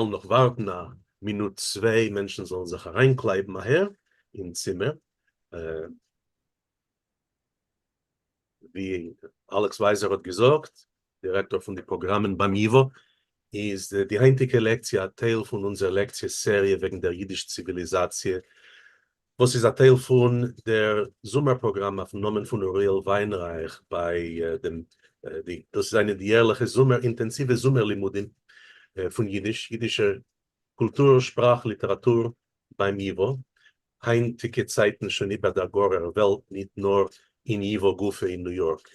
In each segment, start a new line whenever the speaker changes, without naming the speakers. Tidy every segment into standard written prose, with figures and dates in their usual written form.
וועלן נאך ווארטן א מינוט צוויי מענטשן זאלן זיך אריינקלייבן אהער אין צימער. ווי אלעקס ווייזער האט געזאגט, דירעקטאר פון די פראגראמען ביים ייווא, איז די היינטיגע לעקציע א טייל פון אונזער לעקציע סעריע וועגן דער יידיש ציוויליזאציע, וואס איז א טייל פון דער זומער פראגראם אויפן נאמען פון אוריאל וויינרייך ביי דעם די דאס זענען די יערליכע זומער אינטענסיווע זומער לימודים פון יידיש, יידישער קולטור, שפראך, ליטעראטור ביים ייווא, היינטיגע צייטן שוין איבער דער גארער וועלט, ניט נאר אין ייווא גופא אין ניו יארק,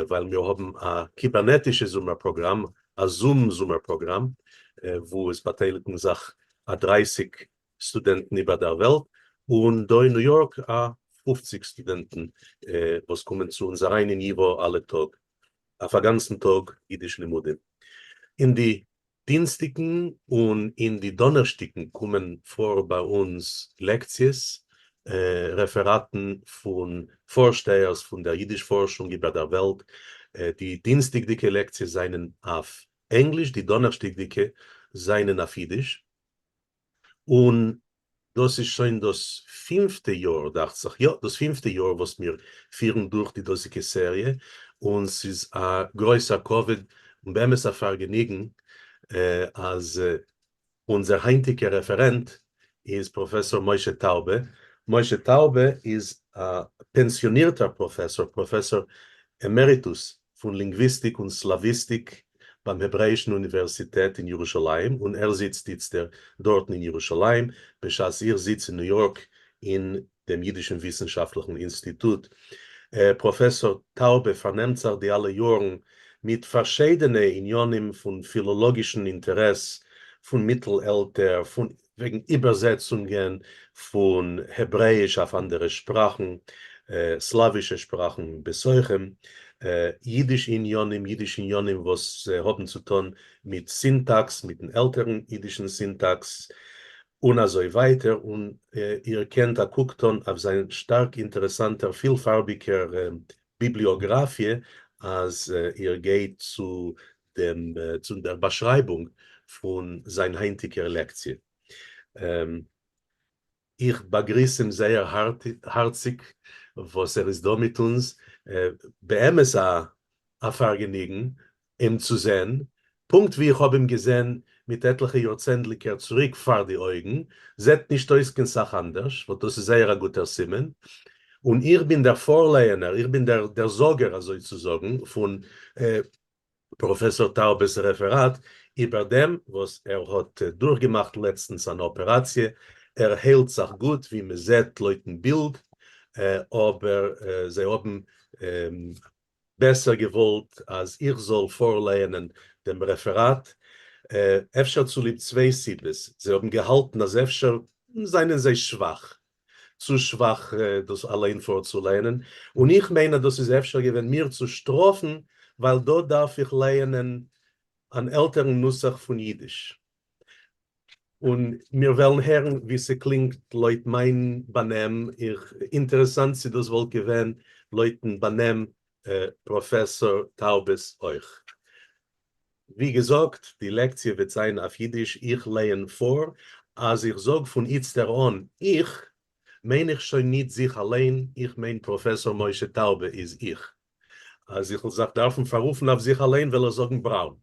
ווייל מיר האבן א קיבערנעטישע זומער פראגראם, א זום זומער פראגראם, וואו עס באטייליגן זיך א דרייסיג סטודענטן איבער דער וועלט, און דא אין ניו יארק א פופציג סטודענטן וואס קומען צו אונז אריין אין ייווא אלע טאג, אויף א גאנצן טאג אידיש לימודים. אין די דינסטיקן און אין די דאנערשטיקן קומען פאר ביי אונז לעקציעס, רעפעראטן פון פארשטייערס פון דער אידיש-פארשונג איבער דער וועלט. די דינסטיקדיקע לעקציעס זיינען אויף ענגליש, די דאנערשטיקדיקע זיינען אויף אידיש. און דאס איז שוין דאס פינפטע יאר, דאכט זיך, יא, דאס פינפטע יאר וואס מיר פירן דורך די דאזיגע סעריע, און ס'איז א גרויסער כבוד און באמת א פארגעניגן אז אונזער היינטיגער רעפערענט איז פראפעסאר משה טאובע. משה טאובע איז א פענסיאנירטער פראפעסאר, professor emeritus פון לינגוויסטיק און סלאוויסטיק ביים העברעאישן אוניווערסיטעט אין ירושלים, און ער זיצט איצטער דארטן אין ירושלים, בשעת איך זיץ אין ניו יארק אין דעם יידישן וויסנשאפטליכן אינסטיטוט. פראפעסאר טאובע פארנעמט זיך די אלע יארן מיט פארשיידענע עניינים פון פילאלאגישן אינטערעס, פון מיטל-עלטער, פון וועגן איבערזעצונגען פון העברעאיש אויף אנדערע שפראכן, סלאווישע שפראכן בתוכם, יידיש עניינים, יידיש עניינים וואס האבן צו טון מיט סינטאקס, מיטן עלטערן יידישן סינטאקס, און אזוי ווייטער, און איר קענט א קוק טון אויף זיין שטארק אינטערעסאנטער פילפארביגער ביבליאגראפיע אז איר גייט צו דעם צו דער באשרייבונג פון זיין היינטיגער לעקציע. איך באגריס אים זייער הארציג וואס ער איז דא מיט אונז, באמת א פארגעניגן אים צו זען, פונקט ווי איך האב אים געזען מיט עטליכע יארצענדליגער צוריק פאר די אויגן, זעט נישט אויס קיין סך אנדערש, וואס דאס איז זייער א גוטער סימן, און איך בין דער פארלייענער, איך בין דער זאגער אזוי צו זאגן, פון פראפעסאר טאובע'ס רעפעראט איבער דעם וואס ער האט דורכגעמאכט לעצטנס אן אפעראציע, ער היילט זיך גוט ווי מען זעט לויטן בילד, אבער זיי האבן בעסער געוואלט אז איך זאל פארלייענען דעם רעפעראט, אפשר צוליב צוויי סיבות, זיי האבן געהאלטן אז אפשר זענען זיי שוואך, צו שוואך דאס אליין פארצולייענען, און איך מיין אז דאס איז אפשר געווען מיר צו שטראפן, ווייל דא דארף איך לייענען אן עלטערן נוסח פון אידיש. און מיר וועלן הערן ווי ס'קלינגט לויט מיין באנעם, איך אינטערעסאנט צו דאס וואלט געווען לויטן באנעם פראפעסאר טאובעס אויך. ווי געזאגט, די לעקציע וועט זיין אויף אידיש, איך לייען פאר, אז איך זאג פון איצטער אן איך, מיין איך שוין ניט זיך אליין, איך מיין פראפעסאר משה טאובע איז איך. אז איך וועל זיך דארפן פאררופן אויף זיך אליין וועל איך זאגן בראון.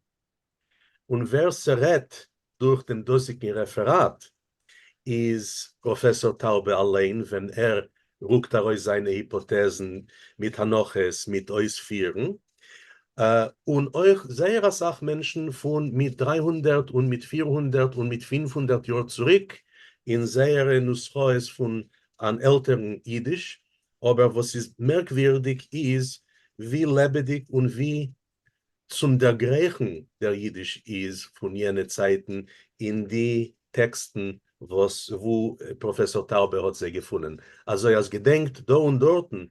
און ווער ס'רעדט דורך דעם דאזיגן רעפעראט איז פראפעסאר טאובע אליין ווען ער רוקט ארויס זיינע היפאטעזן מיט הנחות מיט אויספירן, און אויך זייער אסאך מענטשן פון מיט 300 און מיט 400 און מיט 500 יאר צוריק אין זייערע נוסחאות פון אן עלטערן אידיש, אבער וואס איז מערקווירדיג איז ווי לעבעדיג און ווי צום דערגרייכן דער יידיש איז פון יענע צייטן אין די טעקסטן וואס וואו פראפעסאר טאובע האט זיי געפונען. אזוי אז געדענקט דא און דארטן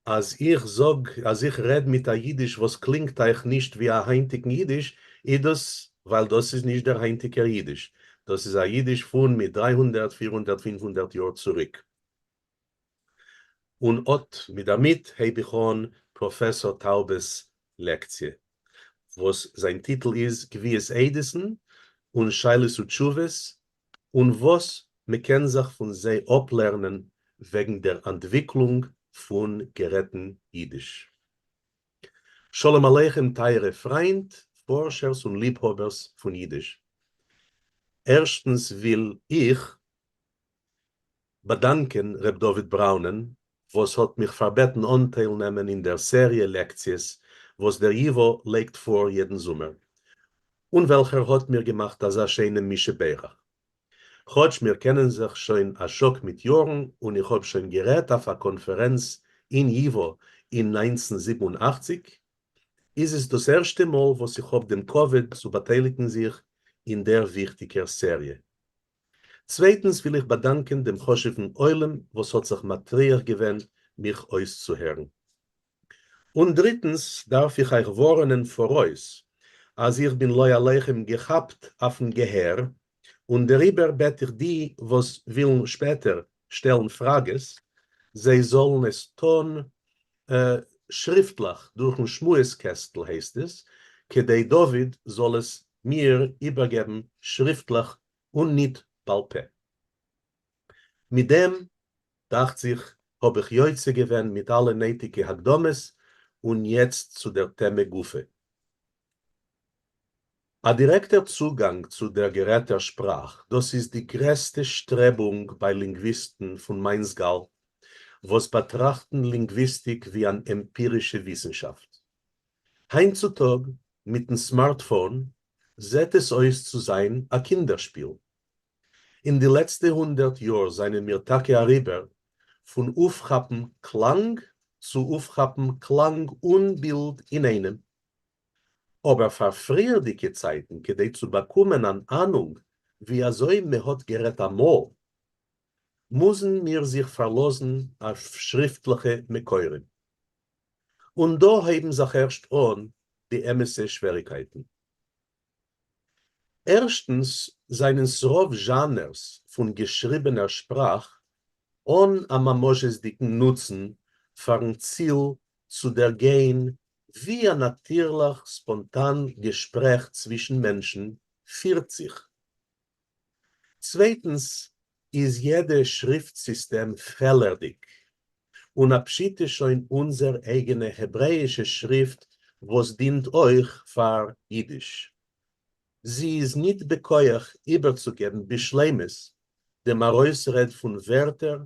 אז איך זאג אז איך רעד מיט א יידיש וואס קלינגט אייך נישט ווי א היינטיגן יידיש, איז דאס ווייל דאס איז נישט דער היינטיגער יידיש. דאס איז א יידיש פון מיט 300, 400, 500 יאר צוריק. און אט מיט דערמיט הייב איך אן פראפעסאר טאובע'ס לעקציע, וואס זיין טיטל איז גביית עדות'ן. און שאלות ותשובות און וואס מ'קען זיך פון זיי אפלערנען וועגן דער אנטוויקלונג פון גערעדטן אידיש. שלום עליכם טייערע פריינט, פארשערס און ליבהאבערס פון אידיש. ערשטנס וויל איך באדאנקען ר' דוד בראונען וואס האט מיך פארבעטן אנטייל נעמען אין דער סעריע לעקציעס וואס דער ייווא לייגט פאר יעדן זומער, און וועלכער האט מיר געמאכט אזא שיינעם מי שברך. כאטש מיר קענען זיך שוין א שאק מיט יארן און איך האב שוין גערעדט אויף א קאנפערענץ אין ייווא אין 1987, איז עס דאס ערשטע מאל וואס איך האב דעם כבוד צו באטייליגן זיך אין דער וויכטיגער סעריע. צווייטנס וויל איך באדאנקען דעם חשוב'ן עולם וואס האט זיך מטריח געווען מיך אויסצוהערן. און דריטנס דארף איך אייך ווארענען פאראויס אז איך בין לא עליכם געכאפט אויפן געהער, און דעריבער בעט איך די וואס ווילן שפעטער שטעלן פראגעס זיי זאלן עס טון שריפטליך דורכן שמועס קעסטל הייסט עס, כדי דוד זאל עס מיר איבערגעבן שריפטליך און ניט בעל פה. מיט דעם, דאכט זיך, האב איך יוצא געווען מיט אלע נעטיגע הקדמות, און יעצט צו דער טעמע גופא. א דירעקטער צוגאנג צו דער גערעדטער שפראך, דאס איז די גרעסטע שטרעבונג ביי לינגוויסטן פון מיין סגל, וואס באטראכטן לינגוויסטיק ווי אן עמפירישע וויסנשאפט. היינט צו טאג, מיטן סמארטפאון, זעט עס אויס צו זיין א קינדער-שפיל. אין די לעצטע 100 יאר זענען מיר טאקע אריבער פון אויפכאפן קלאנג צו אויפכאפן קלאנג און בילד אינאיינעם. אבער פאר פריערדיגע צייטן כדי צו באקומען אן אהנונג ווי אזוי מען האט גערעדט אמאל, מוזן מיר זיך פארלאזן אויף שריפטליכע מקורים. און דא הייבן זיך ערשט אן די אמת'ע שוועריקייטן. ערשטנס זענען ס'רוב זשאנערס פון געשריבענער שפראך אן א ממשות'דיגן נוצן פאר'ן ציל צו דערגיין ווי א נאטירליך ספאנטאן געשפרעך צווישן מענטשן פירט זיך. צווייטנס איז יעדע שריפט סיסטעם פעלערדיג, און א פשיטא שוין אונזער אייגענע העברעאישע שריפט וואס דינט אויך פאר אידיש. זי איז ניט בכח איבערצוגעבן בשלימות דעם ארויסרעד פון ווערטער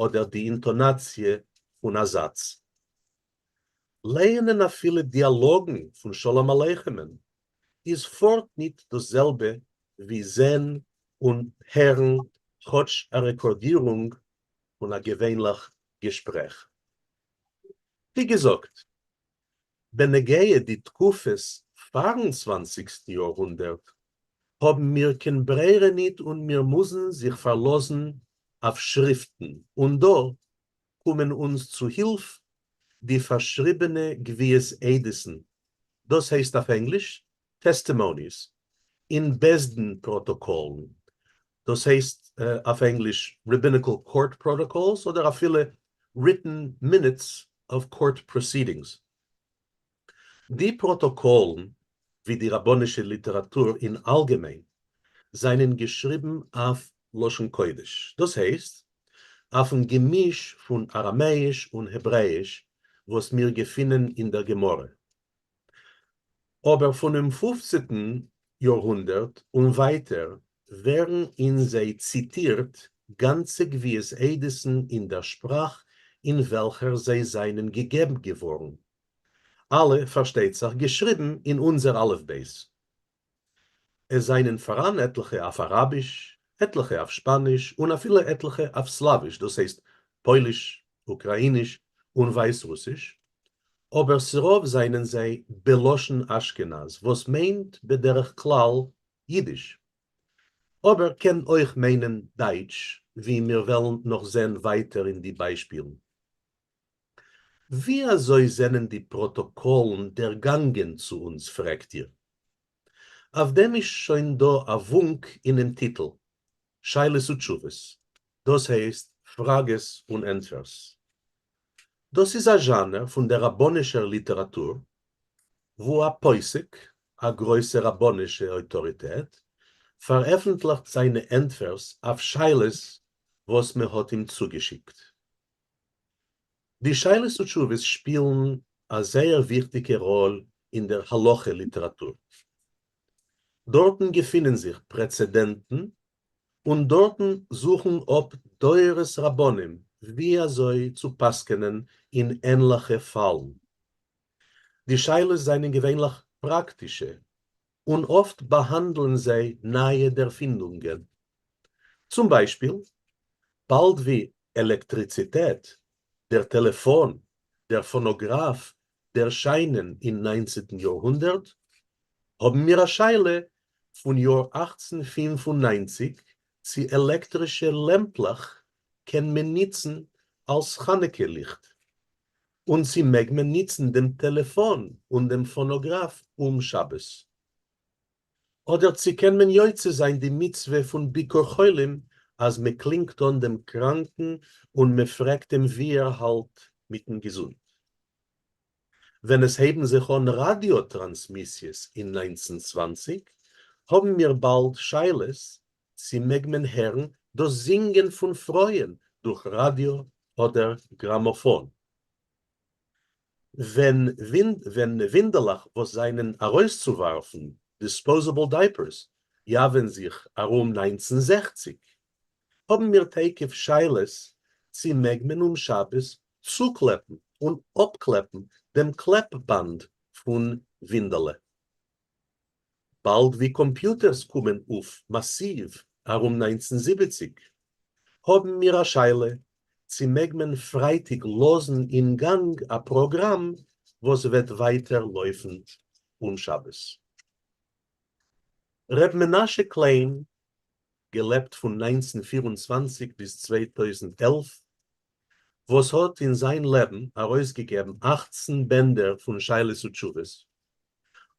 אדער די אינטאנאציע פון א זאץ. לייענען אפילו דיאלאגן פון שלום עליכם'ן איז פארט ניט דאס זעלבע ווי זען און הערן כאטש א רעקארדירונג פון א געווענליך געשפרעך. ווי געזאגט, בנוגע די תקופות פארן צוואנציגסטן יארהונדערט, האבן מיר קיין ברירה ניט און מיר מוזן זיך פארלאזן אויף שריפטן, און דא קומען אונז צו הילף די פארשריבענע גביית עדות'ן, דאס הייסט אויף ענגליש testimonies, אין בית דין פראטאקאלן, דאס הייסט אויף ענגליש rabbinical court protocols אדער אפילו written minutes of court proceedings. די פראטאקאלן, ווי די רבנישע ליטעראטור אין אלגעמיין, זענען געשריבן אויף לשון קודש, דאס הייסט, אויפן געמיש פון אראמעיש און העברעאיש וואס מיר געפינען אין דער גמרא. אבער פונעם פופצנטן יארהונדערט און ווייטער ווערן אין זיי ציטירט גאנצע גביית עדות'ן אין דער שפראך אין וועלכער זיי זענען געגעבן געווארן, אלע, פארשטייט זיך, געשריבן אין אונזער אלף בית. עס זענען פאראן עטליכע אויף אראביש, עטליכע אויף שפאניש, און אפילו עטליכע אויף סלאוויש, דאס הייסט פויליש, אוקראיניש, און ווייסרוסיש, אבער ס'רוב זענען זיי בלשון אשכנז, וואס מיינט בדרך כלל אידיש, אבער קען אויך מיינען דייטש, ווי מיר וועלן נאך זען ווייטער אין די ביישפילן. ווי אזוי זענען די פראטאקאלן דערגאנגען צו אונז פרעגט איר? אויף דעם איז שוין דא א וואונק אינעם טיטל, שאלות ותשובות, דאס הייסט פראגעס און ענטפערס. דאס איז א זשאנער פון דער רבנישער ליטעראטור, וואו א פוסק, א גרויסע רבנישע אויטאריטעט, פארעפנטליכט זיינע ענטפערס אויף שאלות וואס מען האט אים צוגעשיקט. די שאלות ותשובות שפילן א זייער וויכטיגע ראל אין דער הלכה ליטעראטור. דארטן געפינען זיך פרעצעדענטן און דארטן זוכן אפ דורות רבנים ווי אזוי צו פסק'ענען אין ענליכע פאלן. די שאלות זענען געווענליך פראקטישע און אפט באהאנדלען זיי נייע ערפינדונגען. צום ביישפיל, באלד ווי עלעקטריציטעט, דער טעלעפאן, דער פאנאגראף ערשיינען אין ניינצנטן יארהונדערט, האבן מיר א שאלה פון יאר 1895 צי עלעקטרישע לעמפלעך קען מען ניצן אלס חנוכה ליכט, און צי מעג מען ניצן דעם טעלעפאן און דעם פאנאגראף אום שבת. אדער צי קען מען יוצא זיין די מצוה פון ביקור חולים אז מען קלינגט אן דעם קראנקן און מען פרעגט אים ווי ער האלט מיטן געזונט. ווען עס הייבן זיך אן ראדיא טראנסמיסיעס אין 1920 האבן מיר באלד שאלות צי מעג מען הערן דאס זינגען פון פרויען דורך ראדיא אדער גראמאפאן. ווען ווינדעלעך וואס זענען ארויסצואווארפן, disposable diapers, יאווען זיך ארום 1960, האבן מיר תיכף שאלות צי מעג מען אום שבת צוקלעפן און אפקלעפן דעם קלעפ-באנד פון ווינדעלע. באלד ווי קאמפיוטערס קומען אויף מאסיוו ארום 1970, האבן מיר א שאלה צי מעג מען פרייטאג לאזן אין גאנג א פראגראם וואס וועט ווייטער לויפן אום שבת. ר' מנשה קליין, געלעבט פון 1924 ביז 2011, וואס האט אין זיין לעבן ארויסגעגעבן 18 בענדער פון שאלות ותשובות,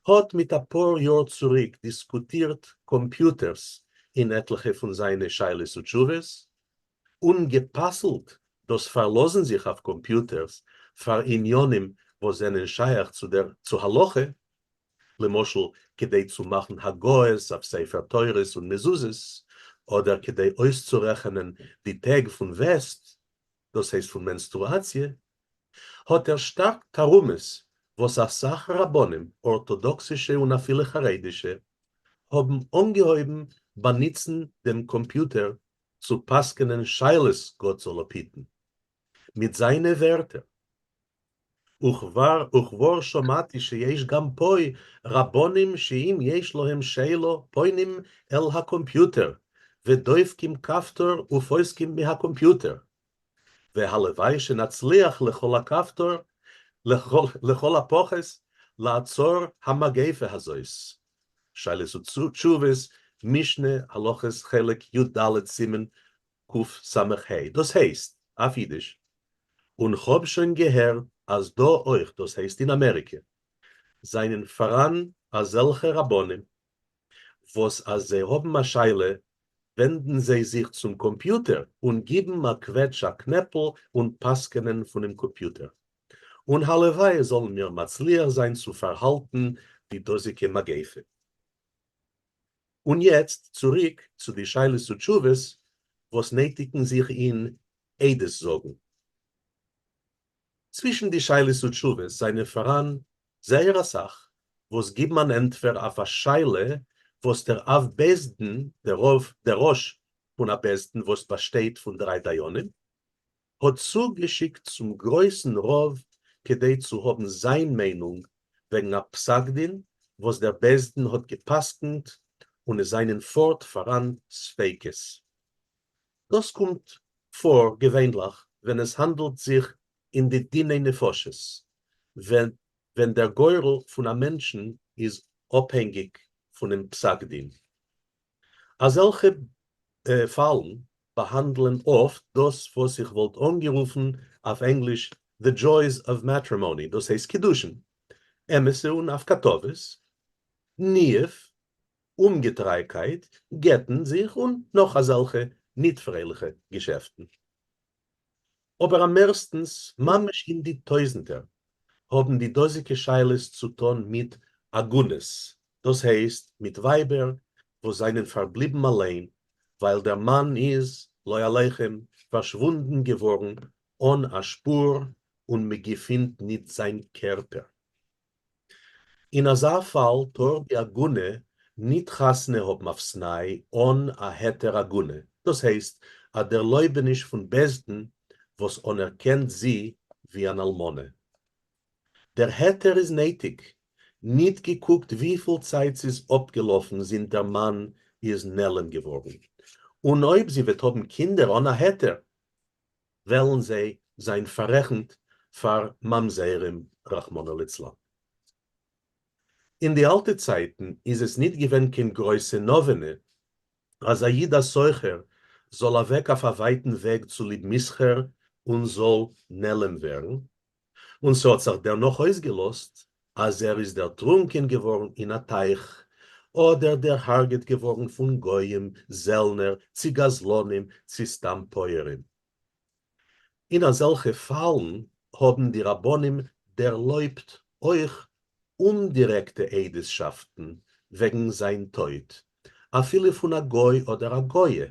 האט מיט אפאר יאר צוריק דיסקוטירט קאמפיוטערס אין עטליכע פון זיינע שאלות ותשובות, און גע'פסל'ט דאס פארלאזן זיך אויף קאמפיוטערס פאר עניינים וואס זענען שייך צו דער צו הלכה, למשל כדי צו מאכן הגהות אויף ספר תורות און מזוזות, אדער כדי אויסצורעכענען די טעג פון וסת, דאס הייסט פון מענסטרואציע, האט ער שטארק תרעומות וואס אסאך רבנים, ארטאדאקסישע און אפילו חרדישע, האבן אנגעהויבן באנוצן דעם קאמפיוטער צו פסק'נען שאלות גאט זאל אפהיטן. מיט זיינע ווערטער, וכבר וכבר שמעתי שיש גם פה רבנים שאם יש להם שאלה פונים אל הקומפיוטער ודופקים כפתור ופוסקים מהקומפיוטער והלוואי שנצליח לכל הכפתור לכל הפחות לעצור המגיפה הזאת. שאלות ותשובות, משנה הלכות חלק י"ד סימן קס"ה, דאס הייסט, אויף אידיש, און כ'האב שוין געהערט אז דא אויך, דאס הייסט אין אמעריקע, זענען פאראן אזעלכע רבנים וואס אז זיי האבן א שאלה ווענדן זיי זיך צום קאמפיוטער און גיבן א קוועטש א קנעפל און פסק'נען פונעם קאמפיוטער. און הלוואי זאלן מיר מצליח זיין צו פארהאלטן די דאזיגע מגיפה. און יעצט צוריק צו די שאלות ותשובות וואס נעטיגן זיך אין עדות זאגן. צווישן די שאלות ותשובות זענען פאראן זייער אסאך וואס גיבן אן ענטפער אויף א שאלה וואס דער אב בית דין, דער רב, דער ראש פון א בית דין וואס באשטייט פון דריי דיינים, האט צוגעשיקט צום גרויסן רב כדי צו האבן זיין מיינונג וועגן א פסק דין וואס דער בית דין האט גע'פסק'נט און עס זענען פארט פאראן ספיקות. דאס קומט פאר געווענליך ווען עס האנדלט זיך אין די דיני נפשות, ווען ווען דער גורל פון א מענטשן איז אפהענגיג פונעם פסק דין. אזעלכע פאלן באהאנדלען אפט דאס וואס איך וואלט אנגערופן אויף ענגליש the joys of matrimony, דאס הייסט קידושין, אמת'ע און אויף קאטאוועס, ניאוף, אומגעטרייקייט, גט'ן זיך און נאך אזעלכע ניט פרייליכע געשעפטן. אבער אממערסטנס, ממש אין די טויזנטער, האבן די דאזיגע שאלות צו טון מיט עגונות, דאס הייסט מיט ווייבער וואס זענען פארבליבן אליין ווייל דער מאן איז, לא עליכם, פארשוואונדן געווארן אן א שפור און מ'געפינט ניט זיין קערפער. אין אזא פאל טאר די עגונה ניט חתונה האבן אויף ס'ניי אן א היתר עגונה, דאס הייסט א דערלויבעניש פון בית דין וואס אנערקענט זי ווי אן אלמנה. דער היתר איז נייטיג, ניט געקוקט וויפיל צייט ס'איז אפגעלאפן זינט דער מאן איז נעלם געווארן, און אויב זי וועט האבן קינדער אן א היתר, וועלן זיי זיין פאררעכנט פאר ממזרים רחמנא ליצלן. אין די אלטע צייטן איז עס ניט געווען קיין גרויסע נאווינע אז א איד א סוחר זאל אוועק אויף א ווייטן וועג צוליב מסחר און זאל נעלם ווערן, און ס'האט זיך דערנאך אויסגעלאזט אז ער איז דערטרונקען געווארן אין א טייך, אדער דערהרגעט געווארן פון גויים, זעלנער, צי גזלנים, צי סתם פויערים. אין אזעלכע פאלן האבן די רבנים דערלויבט אויך אומדירעקטע עדות'שאפטן וועגן זיין טויט, אפילו פון א גוי אדער א גוי'ע.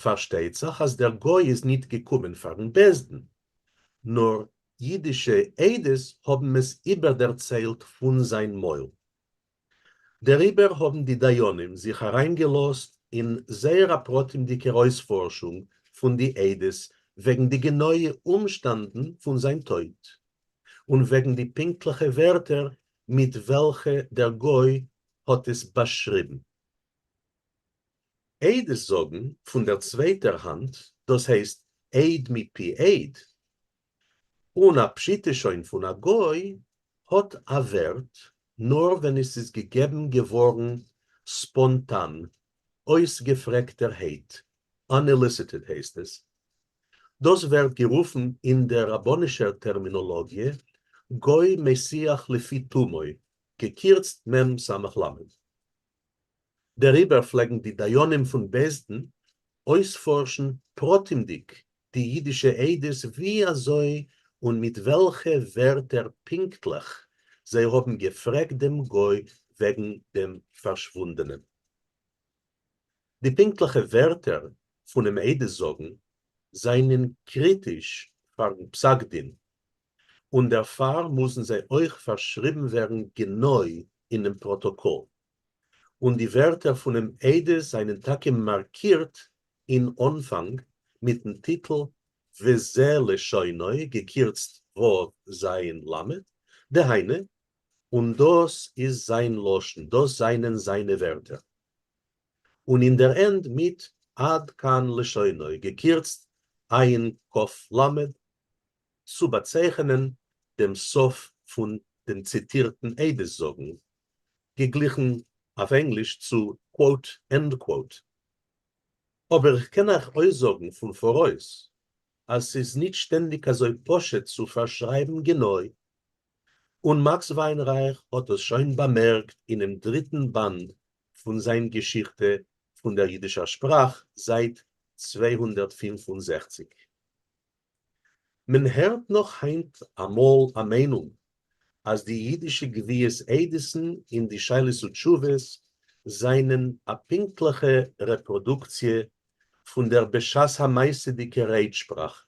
פארשטייט זיך אז דער גוי איז ניט געקומען פארן בית דין, נאר אידישע עדות האבן עס איבערדערציילט פון זיין מויל. דעריבער האבן די דיינים זיך אריינגעלאזט אין זייער א פרטימדיקער אויספארשונג פון די עדות וועגן די גענויע אומשטאנדן פון זיין טויט, און וועגן די פינקטליכע ווערטער מיט וועלכע דער גוי האט עס באשריבן. עדות זאגן פון דער צווייטער האנט, דאס הייסט עד מפי עד, און א פשיטא שוין פון א גוי, האט א ווערט נאר ווען עס איז געגעבן געווארן ספאנטאן, אויסגעפרעגטערהייט, unelicited הייסט עס. דאס ווערט גערופן אין דער רבנישער טערמינאלאגיע גוי מסיח לפי תומו, געקירצט מ ס ל. דעריבער פלעגן די דיינים פון בית דין אויספארשן פרטימדיג די אידישע עדות ווי אזוי און מיט וועלכע ווערטער פינקטליך זיי האבן געפרעגט דעם גוי וועגן דעם פארשוואונדענעם. די פינקטליכע ווערטער פונעם עדות זאגן זענען קריטיש פארן פסק דין, און דערפאר מוזן זיי אויך פארשריבן ווערן גענוי אינעם פראטאקאל. און די ווערטער פונעם עדות זענען טאקע מארקירט אין אנפאנג מיטן טיטל וזה לשונו, געקירצט ו' ז' ל', דהיינו, און דאס איז זיין לשון, דאס זענען זיינע ווערטער. און אין דער ענד מיט עד כאן לשונו, געקירצט ע' כ' ל', צו באצייכענען דעם סוף פון דעם ציטירטן עדות זאגן, געגליכן אויף ענגליש צו quote end quote. אבער איך קען אייך אויסזאגן פון פאראויס אז ס'איז ניט שטענדיג אזוי פשוט צו פארשרייבן גענוי, און מאקס וויינרייך האט דאס שוין באמערקט אינעם דריטן באנד פון זיין געשיכטע פון דער יידישער שפראך, זייט 265. מען הערט נאך היינט אמאל א מיינונג אז די אידישע גביית עדות'ן אין די שאלות ותשובות זענען א פונקטליכע רעפראדוקציע פון דער בשעת המעשה'דיגע רייד-שפראך.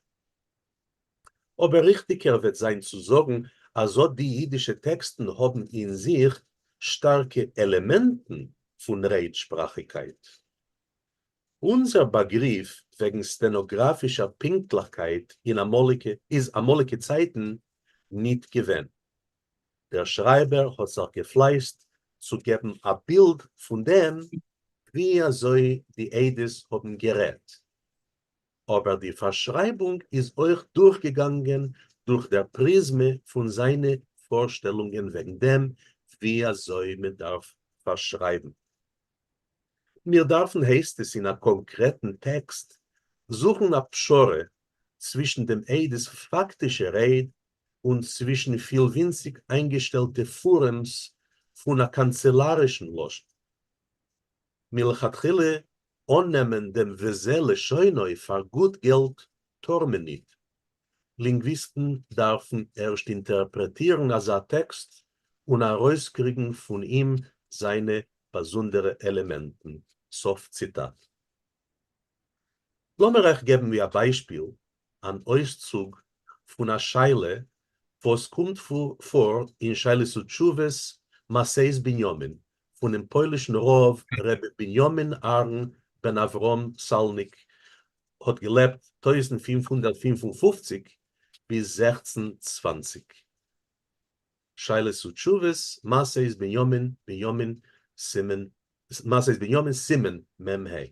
אבער ריכטיגער וועט זיין צו זאגן אז אט די אידישע טעקסטן האבן אין זיך שטארקע עלעמענטן פון רייד-שפראכיקייט. אונזער באגריף וועגן סטענאגראפישער פינקטליכקייט אין אמאליגע איז אמאליגע צייטן ניט געווען. דער שרייבער האט זיך געפלייסט צו געבן א בילד פון דעם ווי אזוי די עדות האבן גערעדט, אבער די פארשרייבונג איז אויך דורכגעגאנגען דורך דער פריזמע פון זיינע פארשטעלונגען וועגן דעם ווי אזוי מען דארף פארשרייבן. מיר דארפן הייסט עס אין א קאנקרעטן טעקסט זוכן א פשרה צווישן דעם עדות פאקטישע רייד און צווישן פיל ווינציג איינגעשטעלטע פארעמס פון א קאנצעלארישן לשון. מלכתחילה אננעמען דעם וזה לשונו פאר גוט געלט טאר מען ניט. לינגוויסטן דארפן ערשט אינטערפרעטירן אזא טעקסט און ארויסקריגן פון אים זיינע באזונדערע עלעמענטן. סוף ציטאט. לאמיר אייך געבן ווי א ביישפיל אן אויסצוג פון א שאלה וואס קומט פאר אין שאלות ותשובות מסעות בנימין פונעם פוילישן רב ר' בנימין אהרן בן אברהם סאלניק האט געלעבט 1555 ביז 1620. שאלות ותשובות מסעות בנימין בנימין סימן מסעות בנימין סימן מ ה.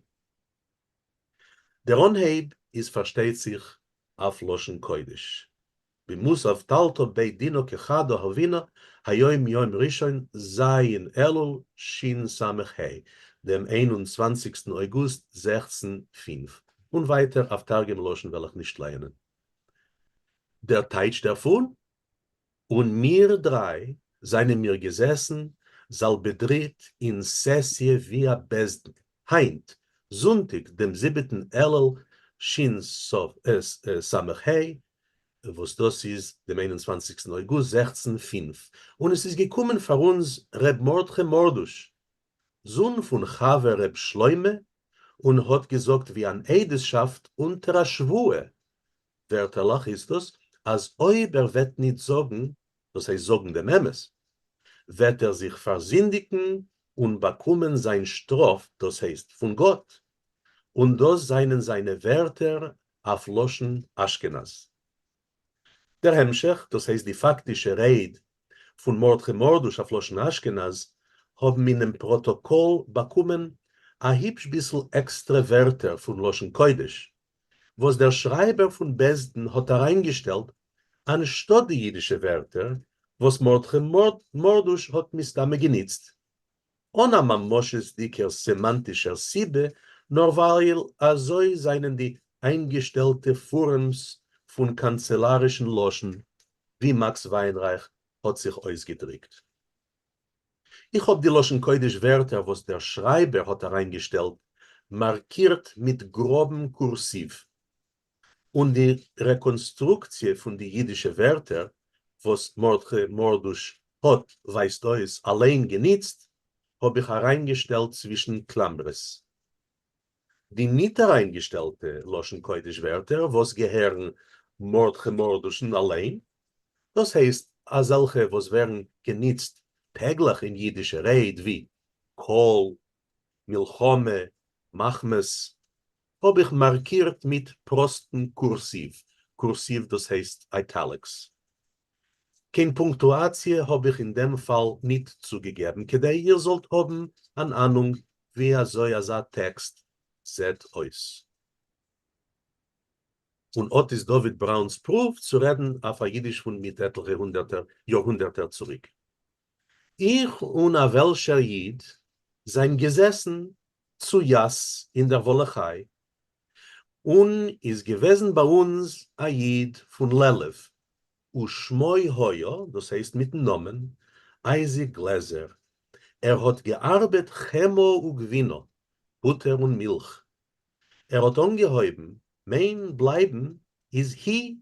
דער אנהייב איז פארשטייט זיך אויף לשון קודש. במותב תלתא בית דינא כחדא הוינא היום יום ראשון ז' אלול שס"ה, דעם איין און צוואנציגסטן אויגוסט 16 פינף, און ווייטער אויף תרגום לשון וועל איך נישט לייענען. דער טייטש דערפון און מיר דריי זיינען מיר געזעסן זאלבעדריט אין סעסיע ווי א בית דין, היינט, זונטאג דעם זיבעטן אלול שס"ה, וואס דאס איז דעם איין און צוואנציגסטן אויגוסט 16 פינף, און עס איז געקומען פאר אונז ר' מרדכי מורדוש, זון פון חבר ר' שלמה, און האט געזאגט ווי אן עדות'שאפט אונטער א שבועה ווערטערלעך איז דאס אז אויב ער וועט ניט זאגן, דאס הייסט זאגן דעם אמת, וועט ער זיך פארזינדיקן און באקומען זיין שטראף, דאס הייסט פון גאט, און דאס זיינען זיינע ווערטער אויף לשון אשכנז. דער המשך, דאס הייסט די פאקטישע רייד פון מרדכי מורדוש אויף לשון אשכנז, האבן אינעם פראטאקאל באקומען א היפש ביסל עקסטרע ווערטער פון לשון קודש, וואס דער שרייבער פון בית דין האט אריינגעשטעלט אנשטאט די אידישע ווערטער וואס מרדכי מורדוש האט מסתמא געניצט, אן א ממשות'דיגער סעמאנטישער סיבה, נאר ווייל אזוי זענען די איינגעשטעלטע פארעמס פון קאנצעלארישן לשון, ווי מאקס וויינרייך האט זיך אויסגעדריקט. איך האב די לשון קודש ווערטער וואס דער שרייבער האט אריינגעשטעלט מארקירט מיט גראבן קורסיוו, און די רעקאנסטרוקציע פון די אידישע ווערטער וואס מרדכי מורדוש האט, ווייזט אויס, אליין געניצט, האב איך אריינגעשטעלט צווישן קלאמערס. די ניט אריינגעשטעלטע לשון קודש ווערטער וואס געהערן מרדכי מורדוש'ן אליין, דאס הייסט אזעלכע וואס ווערן געניצט טעגליך אין אידישע רייד ווי, קול, מלחמה, מחמת, האב איך מארקירט מיט פראסטן קורסיוו, קורסיוו דאס הייסט italics. קיין פונקטואציע האב איך אין דעם פאל ניט צוגעגעבן כדי איר זאלט האבן אן אנונג ווי אזוי אזא טעקסט זעט אויס. און אט איז דוד בראונ'ס פרואוו צו רעדן אויף א יידיש פון מיט עטליכע הונדערטער יארהונדערטער צוריק. איך און א וועלשער ייד זיין געזעסן צו יאס אין דער וואלעכיי, און איז געוועזן ביי אונז א איד פון לעלוב, ושמו היה, דאס הייסט מיטן נאמען, אייזיק גלעזער, ער האט געארבעט חמאה וגבינה, פוטער און מילך, ער האט אנגעהויבן, מיין בלייבן איז הי,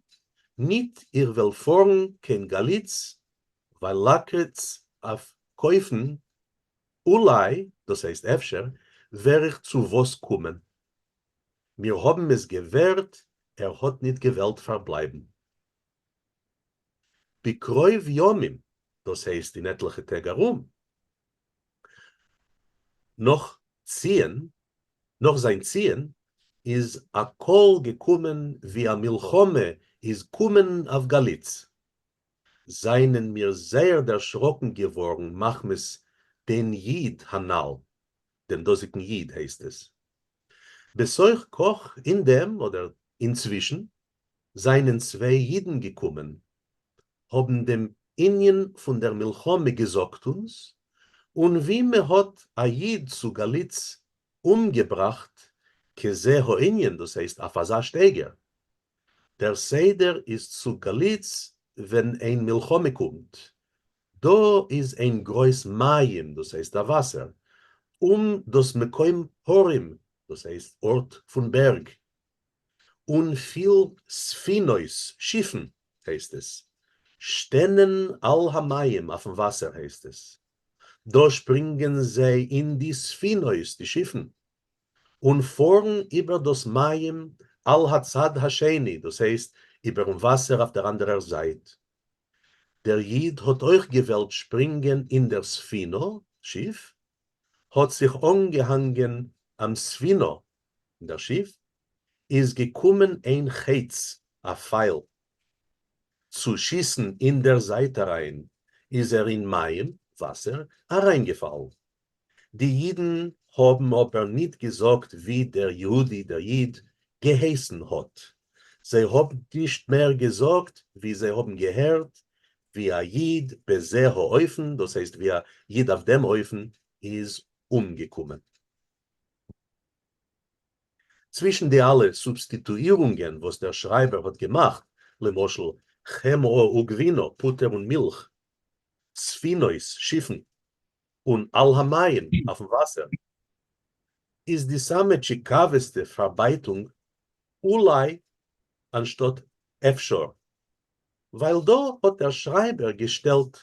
ניט איך וועל פארן קיין גאליץ, ווייל לאקריץ אויף קויפן אולי, דאס הייסט אפשר, ווער איך צו וואס קומען. מיר האבן עס געווערט, ער האט ניט געוועלט פארבלייבן. בקרוב ימים, דאס הייסט אין עטליכע טעג ארום, נאך ציען, נאך זיין ציען, איז א קול געקומען ווי א מלחמה איז קומען אויף גאליץ. זיינען מיר זייער דערשראקן געווארן מחמת דעם ייד הנל, דעם דאזיקן ייד הייסט עס. בתוך כך אין דעם, אדער אינצווישן, זיינען צוויי יידן געקומען, האבן דעם ענין פון דער מלחמה געזאגט אונז, און ווי מען האט א ייד צו גאליץ אומגעבראכט, כזה הענין, דאס הייסט אויף אזא שטייגער, דער סדר איז צו גליץ ווען איין מלחמה קומט, דא איז איין גרויס מים דאס הייסט א וואסער, אום דאס מקום הרים דאס הייסט ארט פון בערג, און פיל ספינות שיפן הייסט עס, שטענען על המים אויפן וואסער הייסט עס. דא שפרינגען זיי אין די ספינות, די שיפן, און פארן איבער דאס מים על הצד השני, דאס הייסט איבערן וואסער אויף דער אנדערער זייט. דער איד האט אויך געוועלט שפרינגען אין דער ספינה, שיף, האט זיך אנגעהאנגען אם ספינה, אין דער שיף, איז געקומען איין חץ, א פייל, צו שיסן אין דער זייט אריין, איז ער אין מים, וואסער, אריינגעפאלן. די אידן האבן אבער ניט געזאגט ווי דער יהודי, דער איד, געהייסן האט. זיי האבן נישט מער געזאגט ווי זיי האבן געהערט ווי א איד בזה האופן, דאס הייסט ווי א איד אויף דעם אופן איז אומגעקומען. צווישן די אלע סובסטיטואירונגען וואס דער שרייבער האט געמאכט, למשל חמאה וגבינה, פוטער און מילך, ספינות, שיפן, און על המים, אויפן וואסער, איז די סאמע טשיקאוועסטע פארבייטונג אולי אנשטאט אפשר, ווייל דא האט דער שרייבער געשטעלט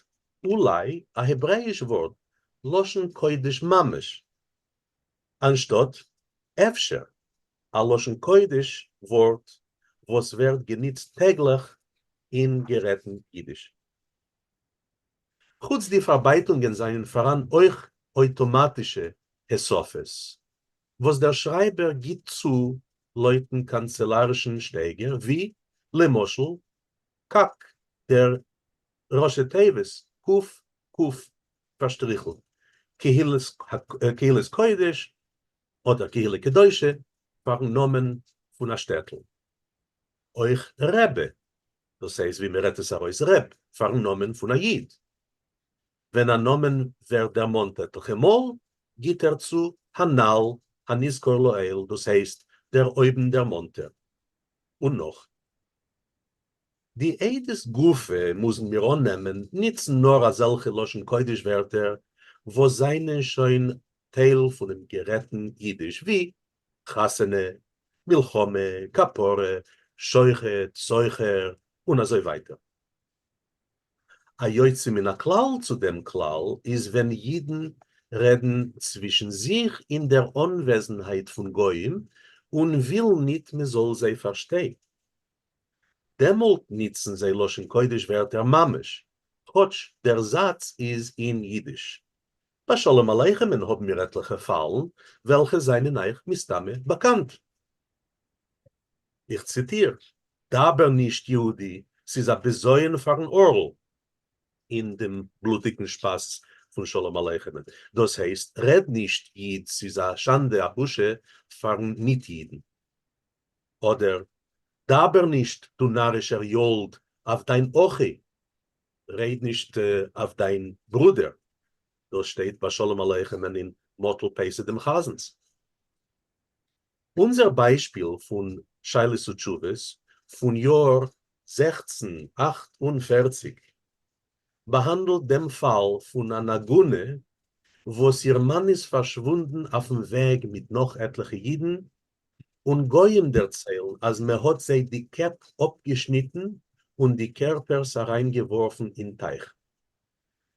אולי א העברעאיש ווארט, לשון קודש ממש, אנשטאט אפשר, א לשון קודש ווארט וואס ווערט גענוצט טעגליך אין גערעדטן אידיש. חוץ די פארבייטונגען זענען פאראן אויך אויטאמאטישע הוספות וואס דער שרייבער גיט צו לויטן קאנצעלארישן שטייגער ווי למשל קק דער ראשי תיבות ק ק פארשטריכלט קהילת קודש אדער קהילה קדושה פארן נאמען פון א שטעטל. אויך רעבע, דאס הייסט ווי מ'רעדט עס ארויס רעב, פארן נאמען פון א איד. ווען א נאמען ווערט דערמאנט עטליכע מאל, גיט ער צו הנל, הנזכר לעיל, דאס הייסט דער אויבנדערמאנטער, און נאך. די עדות גופא, מוזן מיר אננעמען, ניצן נאר אזעלכע לשון קודש ווערטער וואס זענען שוין טייל פונעם גערעדטן אידיש, ווי חתונה, מלחמה, כפרה, שוחט, סוחר, און אזוי ווייטער. א יוצא מן הכלל צו דעם כלל איז ווען אידן רעדן צווישן זיך אין דער אנוועזנהייט פון גויים און ווילן ניט מען זאל זיי פארשטיין. דעמאלט ניצן זיי לשון קודש ווערטער ממש, כאטש דער זאץ איז אין אידיש. ביי שלום עליכם'ן האבן מיר עטליכע פאלן וועלכע זענען אייך מסתמא באקאנט. איך ציטיר, דבר נישט יהודי, ס'איז א בזיון פארן ערל, אין דעם בלוטיגן שפאס פון שלום עליכם'ן, דאס הייסט, רעד נישט איד, ס'איז א שאנדע א בושה פארן ניט-אידן. אדער, דבר נישט דו נארישער יאלד אויף דיין אחי, רעד נישט אויף דיין ברודער, דאס שטייט ביי שלום עליכם'ן אין מאטל פייסע דעם חזנ'ס. אונזער ביישפיל פון שאלות ותשובות פון יאר 1648 באהאנדלט דעם פאל פון אן עגונה וואס איר מאן איז פארשוואונדן אויפן וועג מיט נאך עטליכע אידן, און גויים דערציילן אז מען האט זיי די קעפ אפגעשניטן און די קערפערס אריינגעווארפן אין טייך.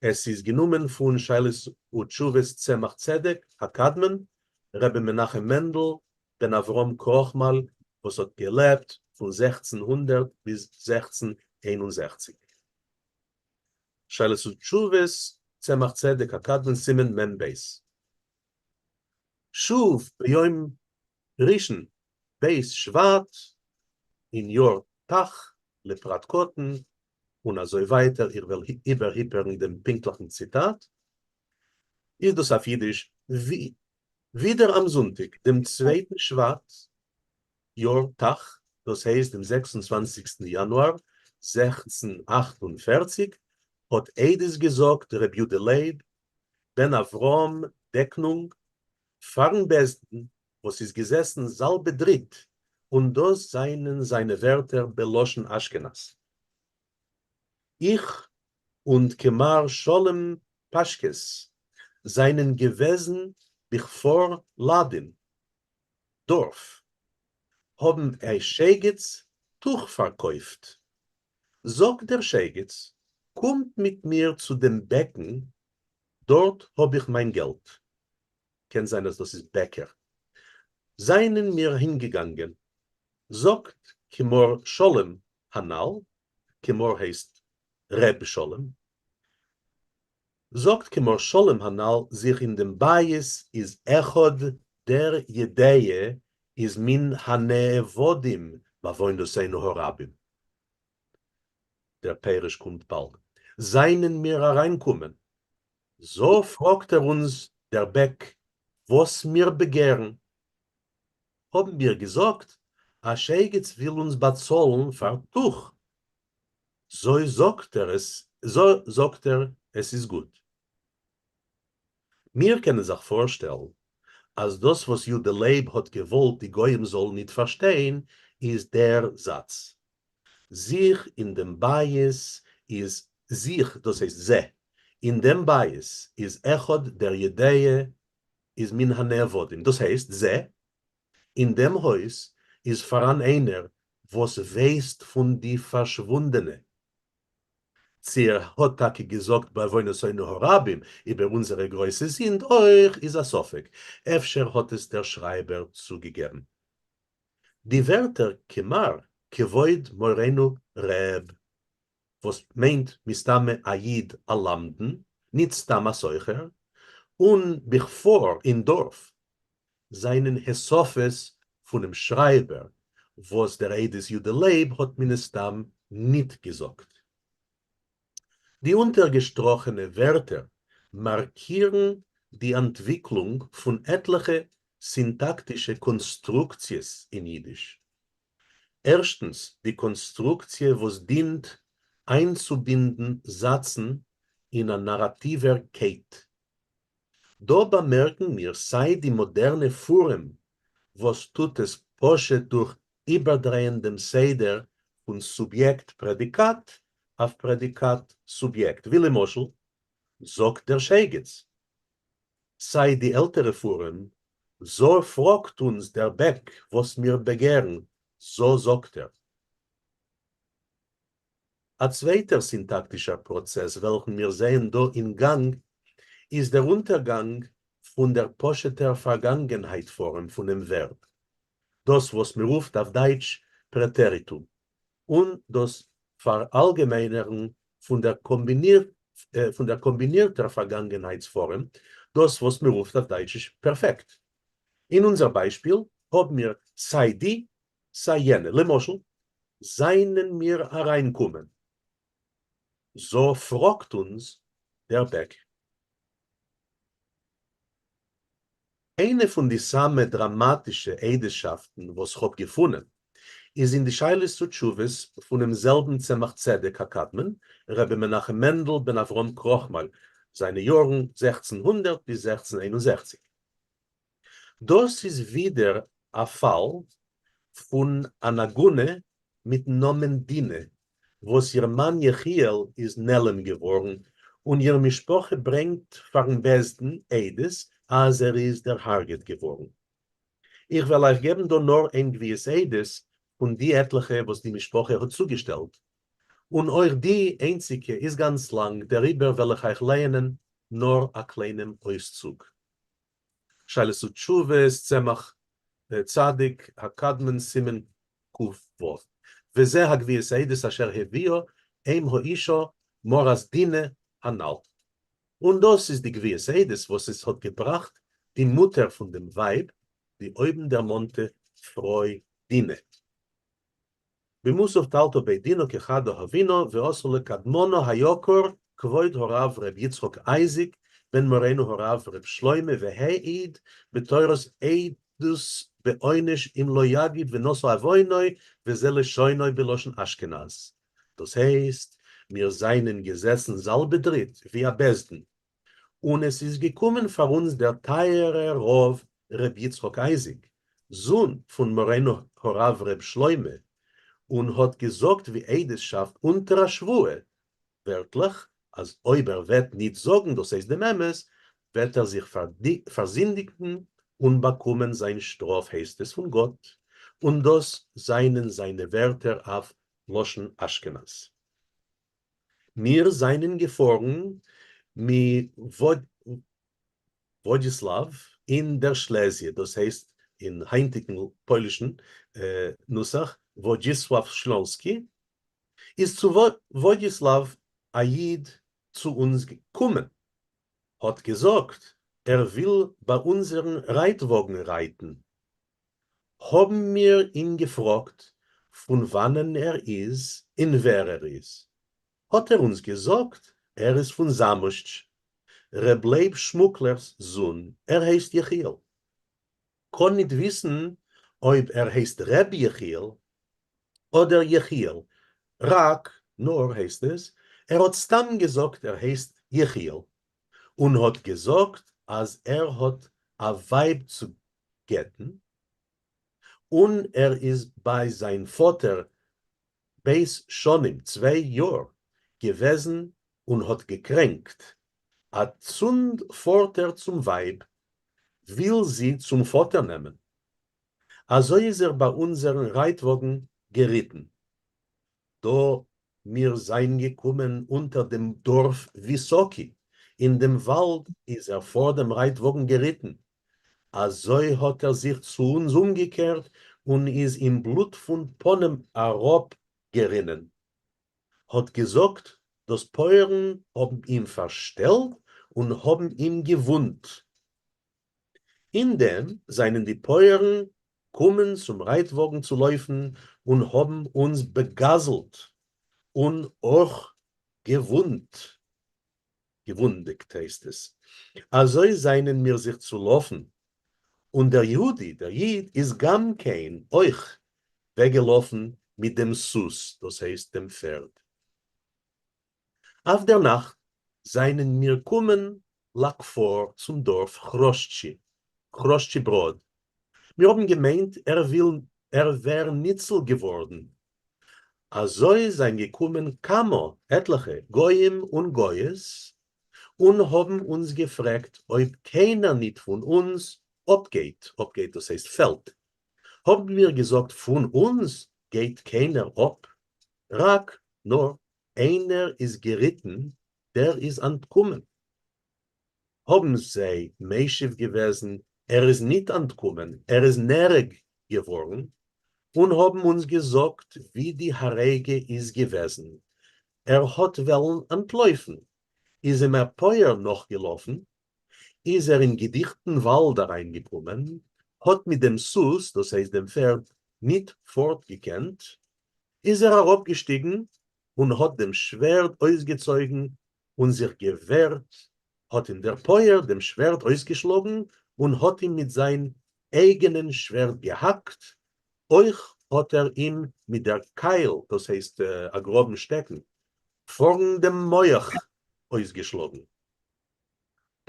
עס איז גענומען פון שאלות ותשובות צמח צדק הקדמון, רבי מנחם מענדל בן אברהם קראכמאל וואס האט געלעבט פון 1600 ביז 1661. שאלות ותשובות צמח צדק הקדמון סימן מ ב. שוב ביום ראשון ב' שבט אין יאר תח לפרט קטן און אזוי ווייטער, איך וועל איבערהיפערן דעם פונקטליכן ציטאט, איז דאס אויף אידיש, ווידער אם זונטאג דעם צווייטן שבט יאר תח, דאס הייסט דעם 26סטן יאנואר 1648, האט עדות געזאגט ר' יודא לייב בן אברהם דעקנונג פארן בית דין וואס איז געזעסן זאלבעדריט, און דאס זענען זיינע ווערטער בלשון אשכנז. איך אונד כמר שלום פאשקעס זענען געוועזן בכפר לאדין, דארף, האבן א שייגעץ טוך פארקויפט. זאגט דער שייגעץ, קומט מיט מיר צו דעם בעקן. דארט האב איך מיין געלט. קען זיין אז דאס איז בעקער. זענען מיר אהינגעגאנגען. זאגט כמר שלום הנ"ל, כמר הייסט ר' שלום, זאגט כמר שלום הנ"ל זיך אין דעם בית איז אחד דער יודע איז מן הנאבדים בעוונותינו הרבים. דער פירוש קומט באלד. זענען מיר אריינקומען זא פראגט ער אונז דער בעק וואס מיר באגערן, האבן מיר געזאגט א שייגעץ וויל אונז באצאלן פאר טוך, זוי זאגט ער עס זאגט ער עס איז גוט. מיר קענען זיך פארשטעלן אז דאס וואס יודא לייב האט געוואלט די גוים זאלן ניט פארשטיין איז דער זאץ זיך אין דעם בית איז זיך, דאס הייסט זה, אין דעם בית איז אחד דער יודע איז מן הנאבדים, דאס הייסט זה, אין דעם הויז איז פאראן איינער וואס ווייסט פון די פארשוואונדענע. צי ער האט טאקע געזאגט בעוונותינו הרבים איבער אונזערע גרויסע זינד אויך איז א ספק, אפשר האט עס דער שרייבער צוגעגעבן. די ווערטער כמר כבוד מורינו ר' וואס מיינט מסתמא א איד א למדן, ניט סתם א סוחר, און בכפר אין דארף, זענען הוספות פונעם שרייבער וואס דער עדות יודא לייב האט מן הסתם ניט געזאגט. די אונטערגעשטראכענע ווערטער מארקירן די אנטוויקלונג פון עטליכע סינטאקטישע קאנסטרוקציעס אין אידיש. ערשטנס, די קאנסטרוקציע וואס דינט איינצובינדן זאצן אין א נאראטיווער קייט. דא באמערקן מיר סיי די מאדערנע פארעם וואס טוט עס פשוט דורך איבערדרייען דעם סדר פון סוביעקט פרעדיקאט אויף פרעדיקאט סוביעקט, ווי למשל, זאגט דער שייגעץ. סיי די עלטערע פארעם, זא פראגט אונז דער בעק וואס מיר באגערן, זא זאגט ער. א צווייטער סינטאקטישער פראצעס וועלכן מיר זעען דא אין גאנג איז דער אונטערגאנג פון דער פשוט'ער פארגאנגענהייט-פארעם פונעם ווערב, דאס וואס מ'רופט אויף דייטש פרעטעריטום, און דאס פאראלגעמיינערן פון דער קאמבינירטער פארגאנגענהייטס-פארעם, דאס וואס מ'רופט אויף דייטשיש פערפעקט. אין אונזער ביישפיל האבן מיר סיי די סיי יענע, למשל, זיינען מיר אריינקומען, זא פראגט אונז דער בעק. איינע פון די סאמע דראמאטישע עדות'שאפטן וואס כ'האב געפונען, איז אין די שאלות ותשובות פונעם זעלבן צמח צדק הקדמון, רבי מנחם מענדל בן אברהם קראכמאל, זיינע יארן 1600 ביז 1661. דאס איז ווידער א פאל פון אן עגונה מיטן נאמען דינה וואס איר מאן יחיאל איז נעלם געווארן און איר משפחה ברענגט פארן בית דין עדות אז ער איז דערהארגעט געווארן. איך וועל אייך געבן דא נאר איין גביית עדות פון די עטליכע וואס די משפחה האט צוגעשטעלט, און אויך די איינציגע איז גאנץ לאנג דעריבער וועל איך אייך לייענען נאר א קליינעם אויסצוג. שאלות ותשובות, צמח צדיק הקדמון סימן ק ו, וזה הגביית עדות אשר הביאה אם האישה מרת דינה הנל. און דאס איז די גביית עדות וואס עס האט געבראכט די מוטער פון דעם ווייב, די אויבנדערמאנטע פרוי דינה. במוסף תלתא בית דינא כחדא הוינא ואתא לקדמנא היקר כבוד הרב ר' יצחק אייזיק בן מורינו הרב ר' שלמה והעיד בתורת עדות בעונש אם לא יגיד ונשא עוונו וזה לשונו בלשון אשכנז דאס הייסט מיר זענען געזעסן זאלבעדריט ווי א בית דין און עס איז געקומען פאר אונז דער טייערער רב ר' יצחק אייזיק, זון פון מורינו הרב ר' שלמה, און האט געזאגט ווי עדות'שאפט אונטער א שבועה, ווערטליך, אז אויב ער וועט ניט זאגן דאס הייסט דעם אמת, וועט ער זיך פארזינדיגן און באקומען זיין שטראף הייסט עס פון גאט, און דאס זיינען זיינע ווערטער אויף לשון אשכנז. מיר זיינען געפארן. וואדיסלאוו אין דער שלעזיע, דאס הייסט אין היינטיגן פוילישן נוסח וואדזשיסוואוו שלאנסקי, איז צו וואדיסלאוו א איד צו אונז געקומען, האט געזאגט ער וויל ביי אונזערן רייטוואגן רייטן, האבן מיר אים געפראגט פון וואנען ער איז אין ווער ער איז, האט ער אונז געזאגט ער איז פון זאמושטש, ר' לייב שמוקלער'ס זון, ער הייסט יחיאל. קאן ניט וויסן אויב ער הייסט ר' יחיאל אדער יחיאל, רק, נאר הייסט עס, ער האט סתם געזאגט ער הייסט יחיאל, און האט געזאגט אז ער האט א ווייב צו גט'ן, און ער איז ביי זיין פאטער ב' שנים, צוויי יאר, געוועזן און האט געקרענקט, אצונד פארט ער צום ווייב, וויל זי צום פאטער נעמען. אזוי איז ער ביי אונזערן רייטוואגן געריטן. דא מיר זיין געקומען אונטער דעם דארף וויסאקי, אין דעם וואלד איז ער פאר דעם רייטוואגן געריטן, אזוי האט ער זיך צו אונז אומגעקערט און איז אים בלוט פון פנים אראפ גערינען, האט געזאגט, דאס פויערן האבן אים פארשטעלט און האבן אים געוואונדט. אין דעם זיינען די פויערן קומען צום רייטוואגן צו לויפן און האבן אונז בגזלט און אויך געוואונדט, געוואונדיקט הייסט עס, אזוי זיינען מיר זיך צולאפן, און דער יהודי, דער איד, איז גם כן, אויך, וועגעלאפן מיט דעם סוס, דאס הייסט דעם פערד. אויף דער נאכט זיינען מיר קומען לכפר צום דארף כרושטשי, כרושטשיבראד, מיר האבן געמיינט ער וויל ער ווער ניצל געווארדן, אזוי זיין געקומען כמה, עטליכע, גויים און גויעס און האבן אונז געפרעגט אויב קיינער ניט פון אונז אפגייט, אפגייט דאס הייסט פעלט, האבן מיר געזאגט פון אונז גייט קיינער אפ, רק, נאר, איינער איז געריטן דער איז אנטקומען. האבן זיי משיב געוועזן ער איז ניט אנטקומען ער איז נהרג געווארן, און האבן אונז געזאגט ווי די הריגה איז געוועזן, ער האט וועלן אנטלויפן איז אים א פויער נאכגעלאפן, איז ער אין געדיכטן וואלד אריינגעקומען, האט מיט דעם סוס, דאס הייסט דעם פערד, ניט פארט געקענט, איז ער אראפגעשטיגן און האט דעם שווערד אויסגעצויגן און זיך געווערט, האט אים דער פויער דעם שווערד אויסגעשלאגן און האט אים מיט זיין אייגענען שווערד געהאקט, אויך האט ער אים מיט דער קייל, דאס הייסט א גראבן שטעקן, פארן דעם מח אויסגעשלאגן.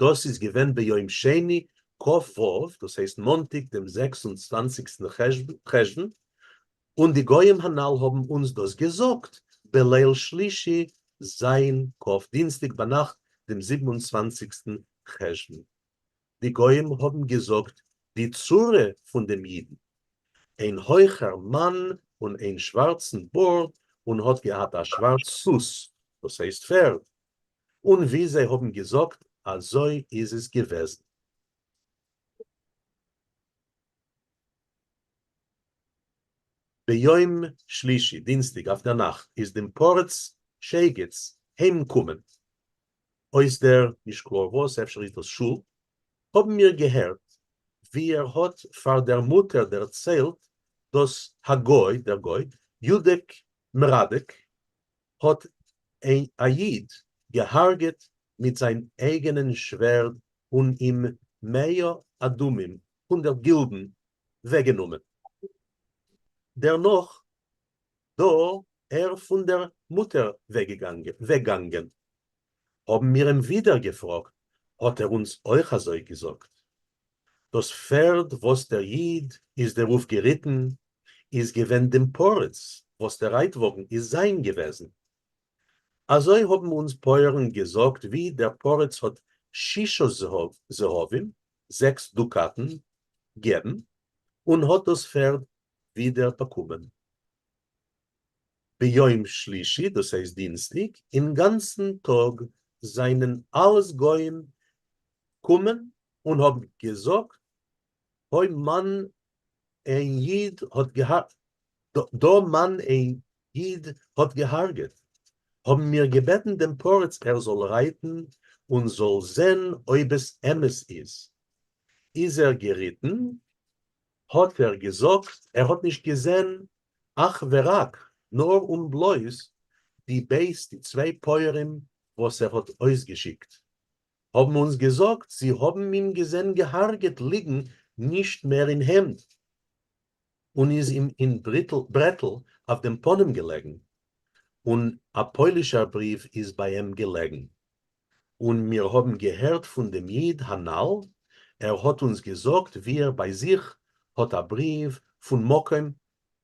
דאס איז געווען ביום שני כ ו, דאס הייסט מאנטיג דעם זעקס און צוואנציגסטן חשוון, און די גויים הנל האבן אונז דאס געזאגט בליל שלישי ז' כ', דינסטאג ביינאכט דעם זיבן און צוואנציגסטן חשוון. די גויים האבן געזאגט די צורה פון דעם אידן, איין הויכער מאן און איין שווארצן בארד און האט געהאט א שווארץ סוס, דאס הייסט פערד, און ווי זיי האבן געזאגט אזוי איז עס געוועזן. ביום שלישי, דינסטאג אויף דער נאכט, איז דעם פרץ שייגעץ היים קומען אויס דער, נישט קלאר וואס, אפשר איז דאס שול, האבן מיר געהערט ווי ער האט פאר דער מוטער דערציילט דאס הגוי, דער גוי, יודעק מראדעק, האט א איד געהארגעט מיט זיין אייגענען שווערד און אים מאה אדומים, 100 גילדן, וועגענומען. דערנאך דא ער פון דער מוטער וועגגאנגען. האבן מיר אים ווידער געפראגט, האט ער אונז אויך אזוי געזאגט. דאס פערד וואס דער איד איז דערויף געריטן איז געווען דעם פרץ וואס דער רייטוואגן איז זיין געוועזן. אזוי האבן אונז פויערן געזאגט ווי דער פרץ האט שישה זהובים, זעקס דוקאטן, געבן, און האט דאס פערד ווידער באקומען. ביום שלישי, דאס הייסט דינסטיג, אין גאנצן טאג זיינען אלעס גוים קומען. און האבן געזאגט, הוי מאן איין איד האט דא מאן איין איד האט געהארגעט, האבן מיר געבעטן דעם פריץ ער זאל רייטן און זאל זען אויב עס אמת איז. איז ער געריטן, האט ער געזאגט ער האט נישט געזען אך ורק, נאר און בלויז, די בית די צוויי פויערים וואס ער האט אויסגעשיקט, האבן אונז געזאגט זי האבן אים געזען געהארגעט ליגן נישט מער אין העמד, און איז אים אין ברעטל אויף דעם פנים געלעגן, און א פוילישער בריוו איז ביי אים געלעגן. און מיר האבן געהערט פון דעם איד הנל, ער האט אונז געזאגט ווי ער ביי זיך האט א בריוו פון מקום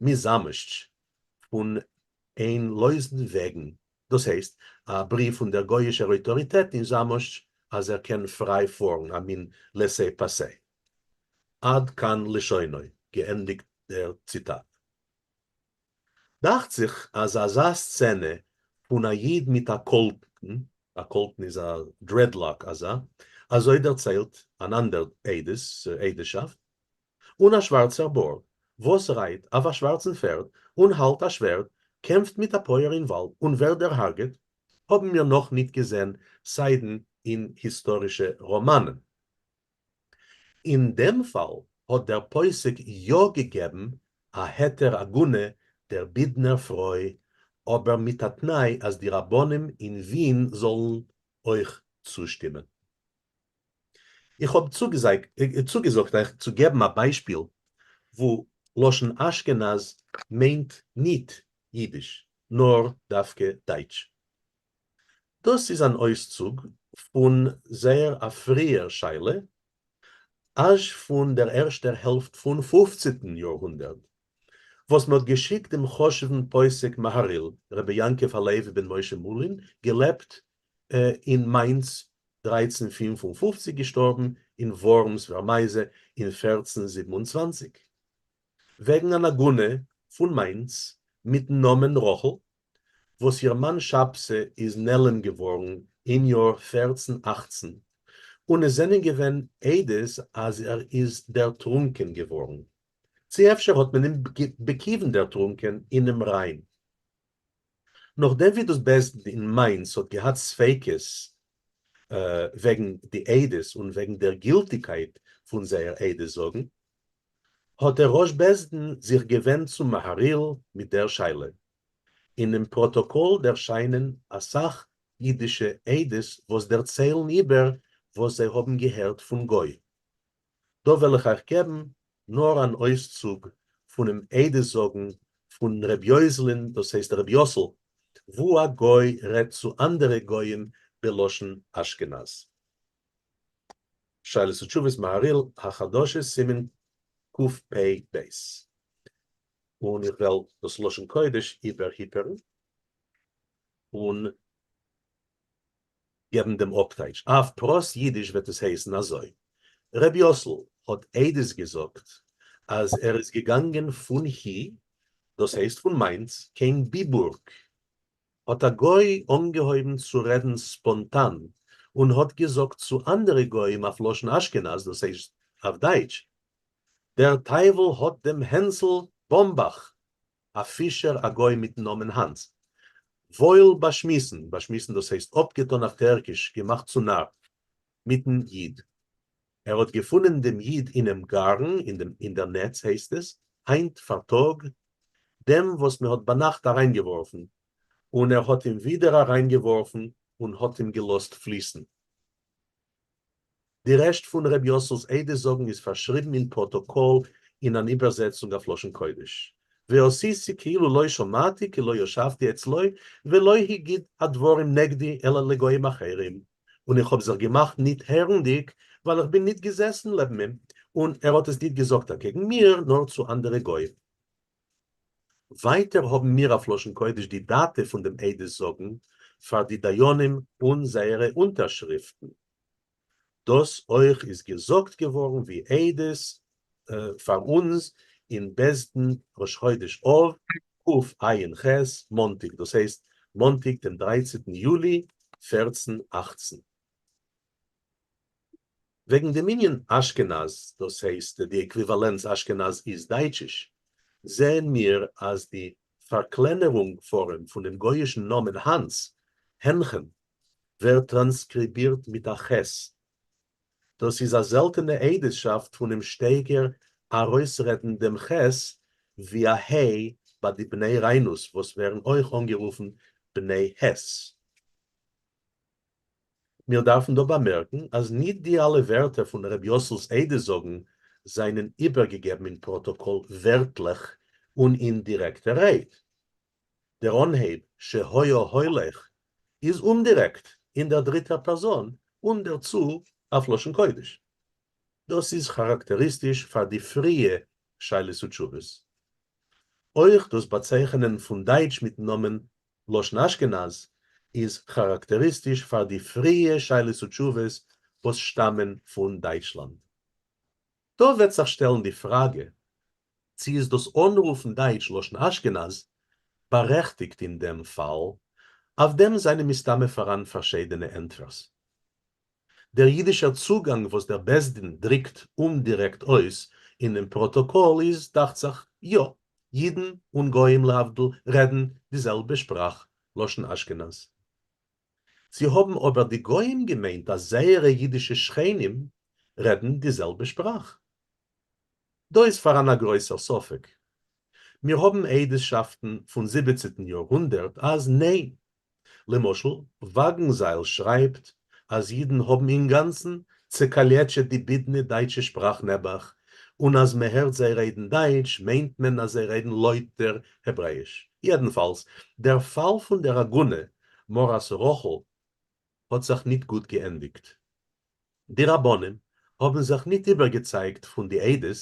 מזאמאשטש פון אין לויזן וועגן, דאס הייסט, א בריוו פון דער גויאישער אויטאריטעט אין זאמאשטש אז ער קען פריי פארן, א מין laissez-passer. עד כאן לשונו, געענדיגט דער ציטאט. דאכט זיך אז אזא סצענע פון א איד מיט א קאלטן, א קאלטן איז א dreadlock אזא, אזוי דערציילט אן אנדער עדות, עדותשאפט, און א שווארצער בארד, וואס רייט אויף א שווארצן פערד און האלט א שווערד, קעמפט מיט א פויער אין וואלד און ווערט דערהרגעט, האבן מיר נאך ניט געזען סיידן אין היסטארישע ראמאנען. אין דעם פאל האט דער פוסק יא געגעבן א היתר עגונה דער בידנער פרוי, אבער מיט א תנאי אז די רבנים אין ווין זאלן אויך צושטימען. איך האב צוגעזאגט אייך צו געבן א ביישפיל וואו לשון אשכנז מיינט ניט אידיש נאר דווקא דייטש. דאס איז אן אויסצוג פון זייער א פריער שאלה, אזש פון דער ערשטער העלפט פון פופצנטן יארהונדערט, וואס מ'האט געשיקט דעם חשוב'ן פוסק מהריל רבי יעקב הלוי בן משה מולין, געלעבט אין מיינץ 1355, געשטארבן אין ווארמס ווערמייזע אין 1427, וועגן אן עגונה פון מיינץ מיטן נאמען רחל, וואס איר מאן שבתי איז נעלם געווארן אין יאר 1418, און עס זענען געווען עדות אז ער איז דערטרונקען געווארן, צי אפשר האט מען אים בכיוון דערטרונקען אינעם ריין. נאכדעם ווי דאס בית דין אין מיינץ האט געהאט ספיקות וועגן די עדות און וועגן דער גילטיגקייט פון זייער עדות זאגן, האט דער ראש בית דין זיך געווענדט צום מהריל מיט דער שאלה. אינעם פראטאקאל ערשיינען אסאך אידישע עדות וואס דערציילן איבער וואס זיי האבן געהערט פון גוי. דא וועל איך אייך געבן נאר אן אויסצוג פונעם עדות זאגן פון ר' יוזל'ן, דאס הייסט ר' יאסל, וואו א גוי רעדט צו אנדערע גויים בלשון אשכנז. שאלות ותשובות מהריל החדשות סימן קפ ב. און איך וועל דאס לשון קודש איבערהיפערן און געבן דעם אפטייטש. אויף פראסט אידיש וועט עס הייסן אזוי, ר' יאסל האט עדות געזאגט אז ער איז געגאנגען פון הי, דאס הייסט פון מיינץ, קיין ביבורג, האט א גוי אנגעהויבן צו רעדן ספאנטאן און האט געזאגט צו אנדערע גויים אויף לשון אשכנז, דאס הייסט אויף דייטש, דער טייוול האט דעם הענסל באמבאך, א פישער א גוי מיטן נאמען האנס, וואויל באשמיסן, באשמיסן דאס הייסט אפגעטון אויף טערקיש, געמאכט צו נאר, מיטן איד. ער האט געפונען דעם איד אינעם גארן, אין דער נעץ הייסט עס, היינט פארטאג, דעם וואס מען האט ביינאכט אריינגעווארפן, און ער האט אים ווידער אריינגעווארפן און האט אים געלאזט פליסן. די רעשט פון ר' יאסל'ס עדות זאגן איז פארשריבן אין פראטאקאל אין אן איבערזעצונג אויף לשון קודש. ועשיתי כאילו לא שמעתי כי לא ישבתי אצלו ולא הגיד הדברים נגדי אלא לגוים אחרים, און איך האב זיך געמאכט ניט הערנדיק ווייל איך בין ניט געזעסן לעבן אים, און ער האט עס ניט געזאגט אקעגן מיר נאר צו אנדערע גוים. ווייטער האבן מיר אויף לשון קודש די דאטע פון דעם עדות זאגן פאר די דיינים און זייערע אונטערשריפטן. דאס אויך איז געזאגט געווארן ווי עדות פאר אונז אין בית דין ראש חודש אב קע"ח מאנטיג, דאס הייסט מאנטיג דעם דרייצענטן יולי 1418. וועגן דעם ענין אשכנז, דאס הייסט די עקוויוואלענץ אשכנז איז דייטשיש, זעען מיר אז די פארקלענערונג פארעם פונעם גויאישן נאמען האנס, הענכען, ווערט טראנסקריבירט מיט א ח'. דאס איז א זעלטענע עדות'שאפט פונעם שטייגער ארויסרעדן דעם ח' ווי א ה' ביי די בני ריינוס וואס ווערן אויך אנגערופן בני הס. מיר דארפן דא באמערקן אז ניט די אלע ווערטער פון ר' יאסל'ס עדות זאגן זענען איבערגעגעבן אין פראטאקאל ווערטליך און אין דירעקטע רייד. דער אנהייב שהיה הולך איז אומדירעקט אין דער דריטער פערזאן און דערצו אויף לשון קודש. דאס איז כאראקטעריסטיש פאר די פריע שאלות ותשובות. אויך דאס באצייכענען פון דייטש מיטן נאמען לשון אשכנז איז כאראקטעריסטיש פאר די פריע שאלות ותשובות וואס שטאמען פון דייטשלאנד. דא וועט זיך שטעלן די פראגע צי איז דאס אנרופן דייטש לשון אשכנז בארעכטיגט אין דעם פאל, אויף דעם זענען מסתמא פאראן פארשיידענע ענטפערס. דער אידישער צוגאנג וואס דער בית דין דריקט אומדירעקט אויס אינעם פראטאקאל איז, דאכט זיך, יא, אידן און גויים להבדיל רעדן די זעלבע שפראך, לשון אשכנז. צי האבן אבער די גויים געמיינט אז זייערע אידישע שכנים רעדן די זעלבע שפראך? דא איז פאראן א גרויסער ספק. מיר האבן עדות'שאפטן פון זיבעצנטן יאר-הונדערט אז ניין. למשל, וואגנזייל שרייבט אז אידן האבן אינגאנצן צעקאליעטשעט די בידנע דייטשע שפראך נעבעך, און אז מ'הערט זיי רעדן דייטש מיינט מען אז זיי רעדן לויטער העברעאיש. יעדנפאלס, דער פאל פון דער עגונה מרת רחל האט זיך ניט גוט געענדיגט. די רבנים האבן זיך ניט איבערגעצייגט פון די עדות,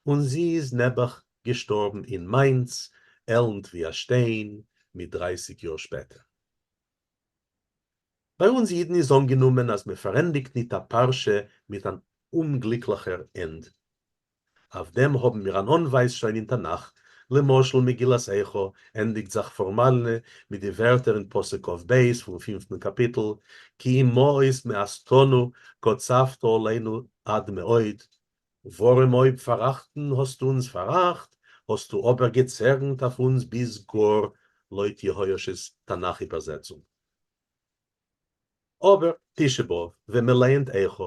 און זי איז נעבעך געשטארבן אין מיינץ, עלנט ווי א שטיין, מיט דרייסיג יאר שפעטער. ביי אונז אידן איז אנגענומען אז מען פארענדיגט ניט א פרשה מיט אן אומגליקליכער ענד. אויף דעם האבן מיר אן אנווייז שוין אין תנך, למשל מגילת איכה ענדיגט זיך פארמאלנע מיט די ווערטער אין פסוק כ"ב פון פינפטן קאפיטל, כי אם מאוס מאסתנו קצפת עלינו עד מאוד, ווארום אויב פאראכטן האסטו אונז פאראכט, האסטו אבער געצערנט אויף אונז ביז גאר, לויט יהואש'ס תנך איבערזעצונג. אבער תשעה באב ווען מען לייענט איכה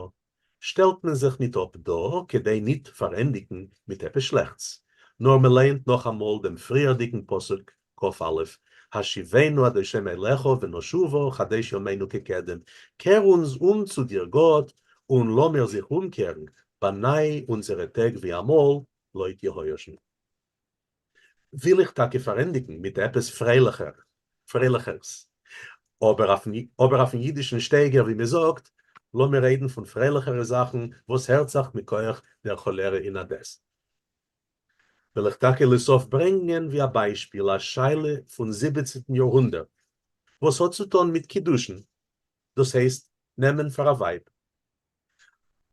שטעלט מען זיך ניט אפ דא כדי ניט פארענדיגן מיט עפעס שלעכטס, נאר מען לייענט נאכאמאל דעם פריערדיגן פסוק כ"א, השיבנו ה' אליך ונשובה חדש ימינו כקדם, קער אונז אום צו דיר גאט און לאמיר זיך אומקערן, באניי אונזערע טעג ווי אמאל, לויט יהואש'ן. וויל איך טאקע פארענדיגן מיט עפעס פרייליכער, פרייליכערס, אבער אויפן אבער אויפן אידישן שטייגער ווי מ'זאגט, לאמיר רעדן פון פרייליכערע זאכן וואס הערט זיך מכח דער כאלערע אין אדעס. וועל איך טאקע לסוף ברענגען ווי א ביישפיל א שאלה פון זיבעצנטן יארהונדערט וואס האט צו טון מיט קידושין, דאס הייסט נעמען פאר א ווייב.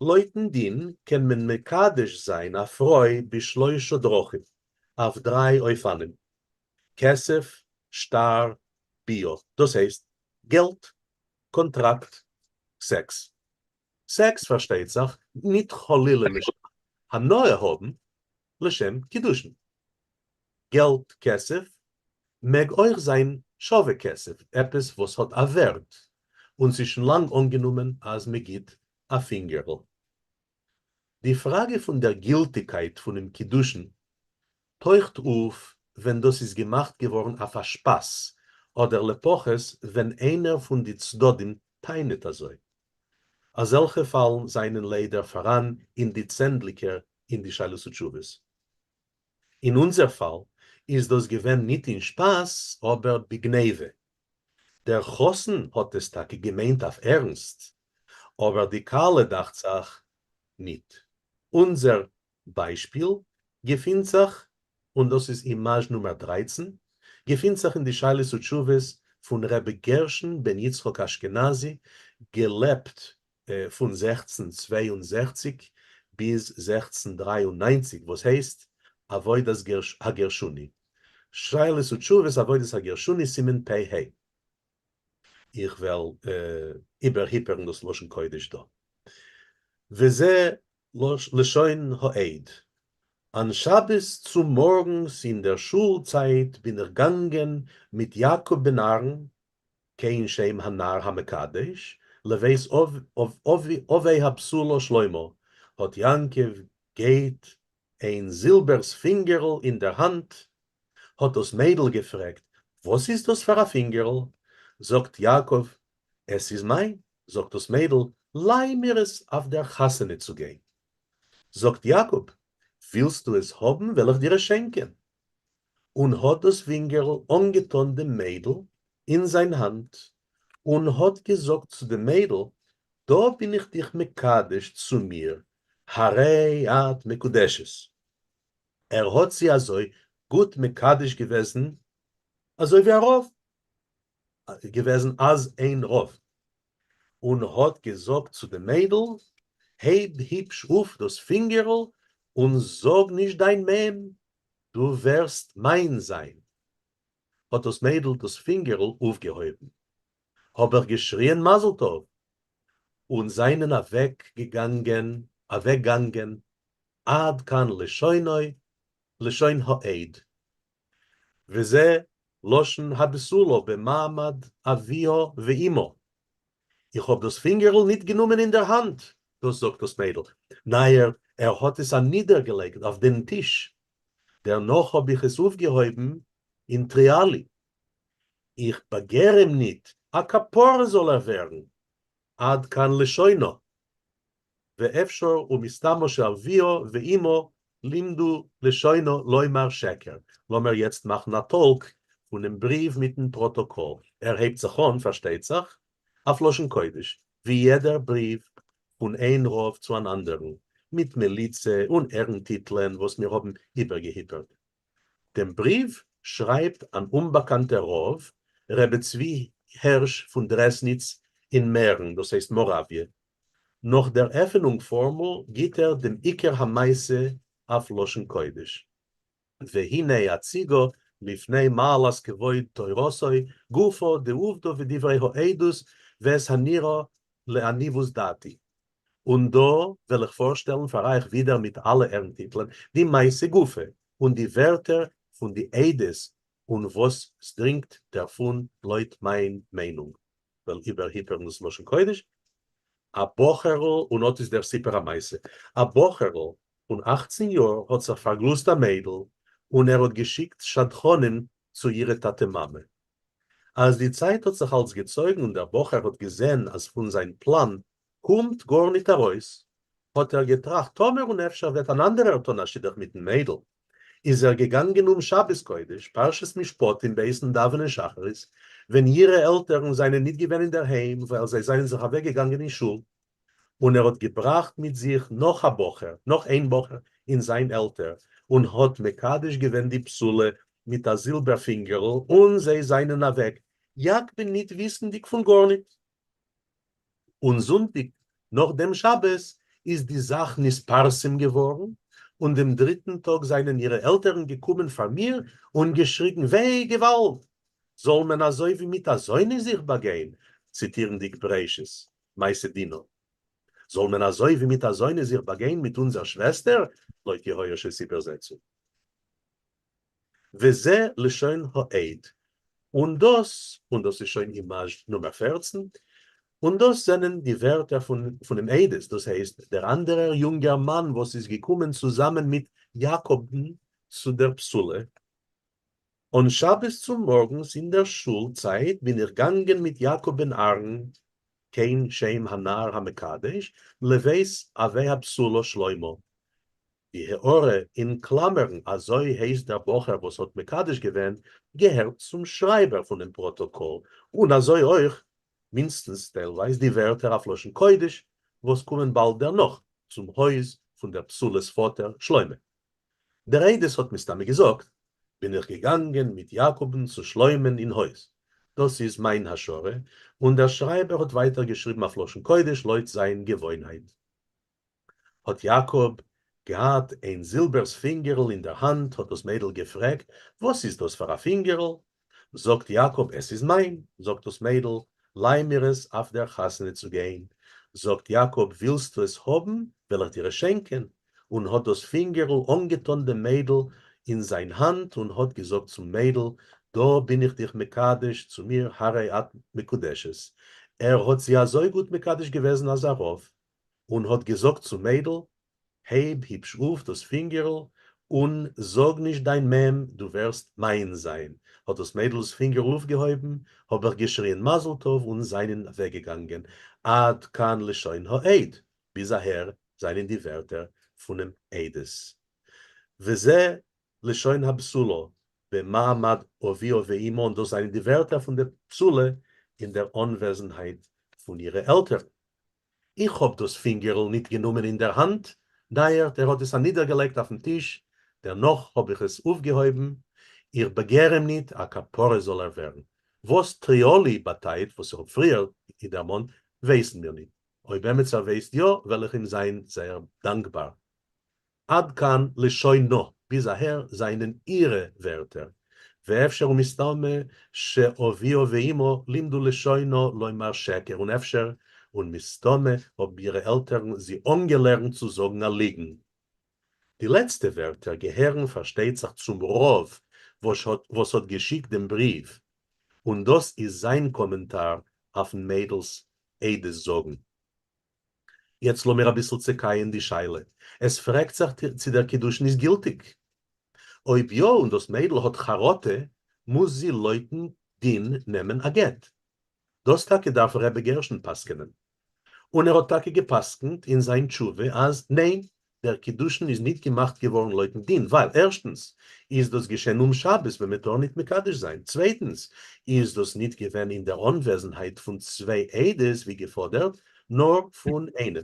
לויטן דין קען מען מקדש זיין א פרוי בשלושה דרכים, אויף דריי אופנים, כסף, שטר, ביאה, דאס הייסט, געלט, קאנטראקט, סעקס. סעקס פארשטייט זיך, ניט חלילה לשם הנאה האבן, לשם קידושין. געלט, כסף, מעג אויך זיין שווה כסף, עפעס וואס האט א ווערד, און ס'איז שוין לאנג אנגענומען אז מ'גיט א פינגערל. די פראגע פון דער גילטיגקייט פונעם קידושין טויכט אויף ווען דאס איז געמאכט געווארן אויף א שפאס, אדער לפחות ווען איינער פון די צדדים טענה'ט אזוי. אזעלכע פאלן זענען ליידער פאראן אין די צענדליגער אין די שאלות ותשובות. אין אונזער פאל איז דאס געווען ניט אין שפאס אבער בגניבה. דער חתן האט עס טאקע געמיינט אויף ערנסט, אבער די כלה דאכט זיך ניט. אונזער ביישפיל געפינט זיך, און דאס איז אימאזש נומער 13, געפינט זיך אין די שאלות ותשובות פון ר' גרשון בן יצחק אשכנזי, געלעבט פון 1662 ביז 1693, וואס הייסט עבודת הגרשוני, שאלות ותשובות עבודת הגרשוני סימן פ ה. איך וועל איבערהיפערן דאס לשון קודש דא. וזה לשון העד, אן שבת צומארגנס אין דער שול צייט בין איך גאנגען מיט יעקב בן אהרן, כן שם הנער המקדש, לבית אבי הבתולה שלמה, האט יעקב געהט איין זילבערס פינגערל אין דער האנט, האט דאס מיידל געפרעגט, וואס איז דאס פאר א פינגערל? זאגט יעקב, עס איז מיין, זאגט דאס מיידל, ליי מיר עס אויף דער חתונה צו גיין. זאגט יעקב, ווילסטו עס האבן וועל איך דיר עס שענקען. און האט דאס פינגערל אנגעטאן דעם מיידל אין זיין האנט, און האט געזאגט צו דעם מיידל, דא בין איך דיך מקדש צו מיר, הרי את מקודשת. ער האט זי אזוי גוט מקדש געוועזן אזוי ווי א רב, געוועזן אז איין רב, און האט געזאגט צו דעם מיידל, הייב היפש אויף דאס פינגערל און זאג נישט דיין מ, דו ווערסט מיין זיין. האט דאס מיידל דאס פינגערל אויפגעהויבן. האב איך געשריען מזל טוב, און זיינען אוועק געגאנגען, אוועקגאנגען, עד כאן לשונו, לשון העד. וזה לשון הבתולה במעמד אביה ואמה, איך האב דאס פינגערל ניט גענומען אין דער האנט, דאס זאגט דאס מיידל, נייערט ער האט עס אנידערגעלייגט אויף דעם טיש, דערנאך האב איך עס אויפגעהויבן אין טריאלי, איך באגער אים ניט, א כפרה זאל ער ווערן, עד כאן לשונו. ואפשר ומסתמא שאביה ואמו לימדו לשונו לומר שקר. לאמיר יעצט מאכן א טאלק פונעם בריוו מיטן פראטאקאל. ער הייבט זיך אן, פארשטייט זיך, אויף לשון קודש, ווי יעדער בריוו פון איין רב צו אן אנדערן, מיט מליצה און ערן-טיטלען וואס מיר האבן איבערגעהיפערט. דעם בריוו שרייבט אן אומבאקאנטער רב, ר' צבי הערש פון דרעסניץ אין מערן, דאס הייסט מאראוויע. נאך דער עפענונג פארמל גיט ער דעם עיקר המעשה אויף לשון קודש. והנה אציגה לפני מעלת כבוד תורתו גופא דעובדא ודברי העדות ואת הנראה לעניוות דעתי. און דא וועל איך פארשטעלן פאר אייך ווידער מיט אלע ערן-טיטלען די מעשה גופא און די ווערטער פון די עדות און וואס סדרינגט דערפון לויט מיין מיינונג. וועל איבערהיפערן דאס לשון קודש. א בחור'ל, און אט איז דער סיפור המעשה, א בחור'ל פון אכצן יאר האט זיך פארגלוסט א מיידל און ער האט געשיקט שדכנים צו אירע טאטע מאמע. אז די צייט האט זיך אלץ געצויגן און דער בחור האט געזען אז פון זיין פלאן קומט גארניט ארויס, האט ער געטראכט טאמער און אפשר וועט אן אנדערער טון א שידוך מיטן מיידל, איז ער געגאנגען אום שבת קודש פרשת משפטים בעת'ן דאווענען שחרית, ווען אירע עלטערן זענען ניט געווען אינדערהיים ווייל זיי זענען זיך אוועקגעגאנגען אין שול, און ער האט געבראכט מיט זיך נאך א בחור, נאך איין בחור אין זיין עלטער, און האט מקדש געווען די בתולה מיט א זילבער פינגערל, און זיי זענען אוועק, יאקב'ן ניט וויסנדיק פון גארניט. און זונטיק נאך דעם שבת איז די זאך נתפרסם געווארן, און דעם דריטן טאג זענען אירע עלטערן געקומען פאר מיר און געשריגן וויי געוואלד! זאל מען אזוי ווי מיט אזוינע זיך באגיין, ציטירנדיק בראשית, מעשה דינה, זאל מען אזוי ווי מיט אזוינע זיך באגיין מיט אונזער שוועסטער, לויט יהואש'ס איבערזעצונג. וזה לשון העד, און דאס, און דאס איז שוין אימאזש נומער 14, און דאס זענען די ווערטער פונעם עדות, דאס הייסט, דער אנדערער יונגערמאן וואס איז געקומען צוזאמען מיט יאקאב'ן צו דער בתולה. און שבת צומארגנס אין דער שול צייט בין איך גאנגען מיט יאקאב בן אהרן, כן שם הנער המקדש, לבית אבי הבתולה שלמה, די הערה אין קלאמערן אזוי הייסט דער בחור וואס האט מקדש געווען געהערט צום שרייבער פונעם פראטאקאל, און אזוי אויך, מינדסטנס טיילווייז, די ווערטער אויף לשון קודש וואס קומען באלד דערנאך, צום הויז פון דער בתולה'ס פאטער שלמה. דער עדות האט מסתמא געזאגט, בין איך געגאנגען מיט יאקאב'ן צו שלמה'ן אין הויז. דאס איז מיין השערה, און דער שרייבער האט ווייטער געשריבן אויף לשון קודש לויט זיין געוואוינהייט. האָט יאַקאָב געהאַט איין זילבערס פֿינגערל אין דער האַנט, האָט דאָס מיידל געפֿרעגט, וואָס איז דאָס פֿאַר אַ פֿינגערל? זאָגט יאַקאָב, עס איז מיין. זאָגט דאָס מיידל, ליי מיר עס אויף דער חתונה צו גיין. זאָגט יאַקאָב, ווילסטו עס האָבן, וועל איך דיר עס שענקען. און האָט דאָס פֿינגערל אָנגעטאָן דעם מיידל אין זײַן האַנט און האָט געזאָגט צום מיידל, דאָ בין איך דיך מקדש צו מיר, הרי את מקודשת. ער האָט זי אַזוי גוט מקדש געוועזן אַז אַ רבֿ. און האָט געזאָגט צום מיידל, הייב היפש אויף דאס פינגערל און זאג נישט דיין מ, דו ווערסט מיין זיין. האט דאס מיידל דאס פינגערל אויפגעהויבן, האב איך געשריען מזל טוב און זיינען אוועקגעגאנגען. עד כאן לשון העד, ביז אהער זיינען די ווערטער פונעם עדות. וזה לשון הבתולה במעמד אביה ואמה און דאס זיינען די ווערטער פון דער בתולה אין דער אנוועזנהייט פון אירע עלטערן. איך האָב דאָס פֿינגערל ניט גענומען אין דער האַנט, נײַערט ער האָט עס אַנידערגעלייגט אויפֿן טיש, דערנאָך האָב איך עס אויפֿגעהויבן. איך באַגער אים ניט, אַ כּפּרה זאָל ער ווערן. וואָס טריאָלי באַטייט, וואָס איך האָב פֿריִער דערמאָנט, ווייסן מיר ניט. אויב עמעצער ווייסט יאָ, וועל איך אים זײַן זייער דאַנקבאַר. עד כאן לשונו, ביז אהער זענען אירע ווערטער, ואפשר ומסתמא שאביה ואמו לימדו לשונו לומר שקר און אפשר און מסתמא האבן אירע עלטערן זי אנגעלערנט צו זאגן א ליגן. די לעצטע ווערטער געהערן פארשטייט זיך צום רב וואס האט געשיקט דעם בריוו, און דאס איז זיין קאמענטאר אויפן מיידל'ס עדות זאגן. יעצט לאמיר אביסל צעקייען די שאלה. עס פרעגט זיך צי דער קידושין איז גילטיג. אויב יא און דאס מיידל האט חרטה מוז זי לויטן דין נעמען א גט. דאס טאקע דארף ר' גרשון פסק'נען. און ער האט טאקע געפסק'נט אין זיין תשובה אז ניין, דער קידושין איז ניט געמאכט געווארן לויטן דין, ווייל ערשטנס, איז דאס געשען אום שבת ווען מען טאר ניט מקדש זיין, צווייטנס, איז דאס ניט געווען אין דער אנוועזנהייט פון צוויי עדות ווי געפאדערט, נאר פון איינעם.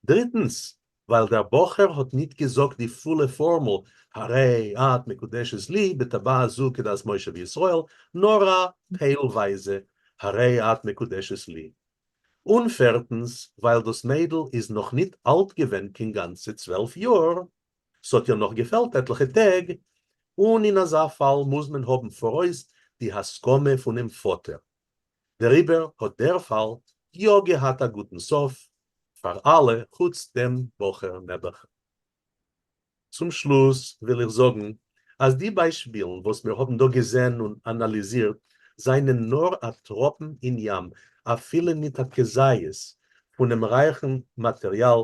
דריטנס, ווייל דער בחור האט ניט געזאגט די פולע פארמול הרי את מקודשת לי בטבעת זו כדת משה וישראל, נאר א טיילווייזע הרי את מקודשת לי. און פערטנס, ווייל דאס מיידל איז נאך ניט אלט געווען קיין גאנצע 12 יאר, ס'האט איר נאך געפעלט עטליכע טעג, און אין אזא פאל מוז מען האבן פאראויס די הסכמה פונעם פאטער. דעריבער האט דער פאל יא געהאט א גוטן סוף פאר אלע חוץ דעם בחור נעבעך. צום שלוס וויל איך זאגן אז די ביישפילן וואס מיר האבן דא געזען און אנאליזירט זענען נאר א טראפן אין ים, אפילו ניט א כזית, פונעם רייכן מאטעריאל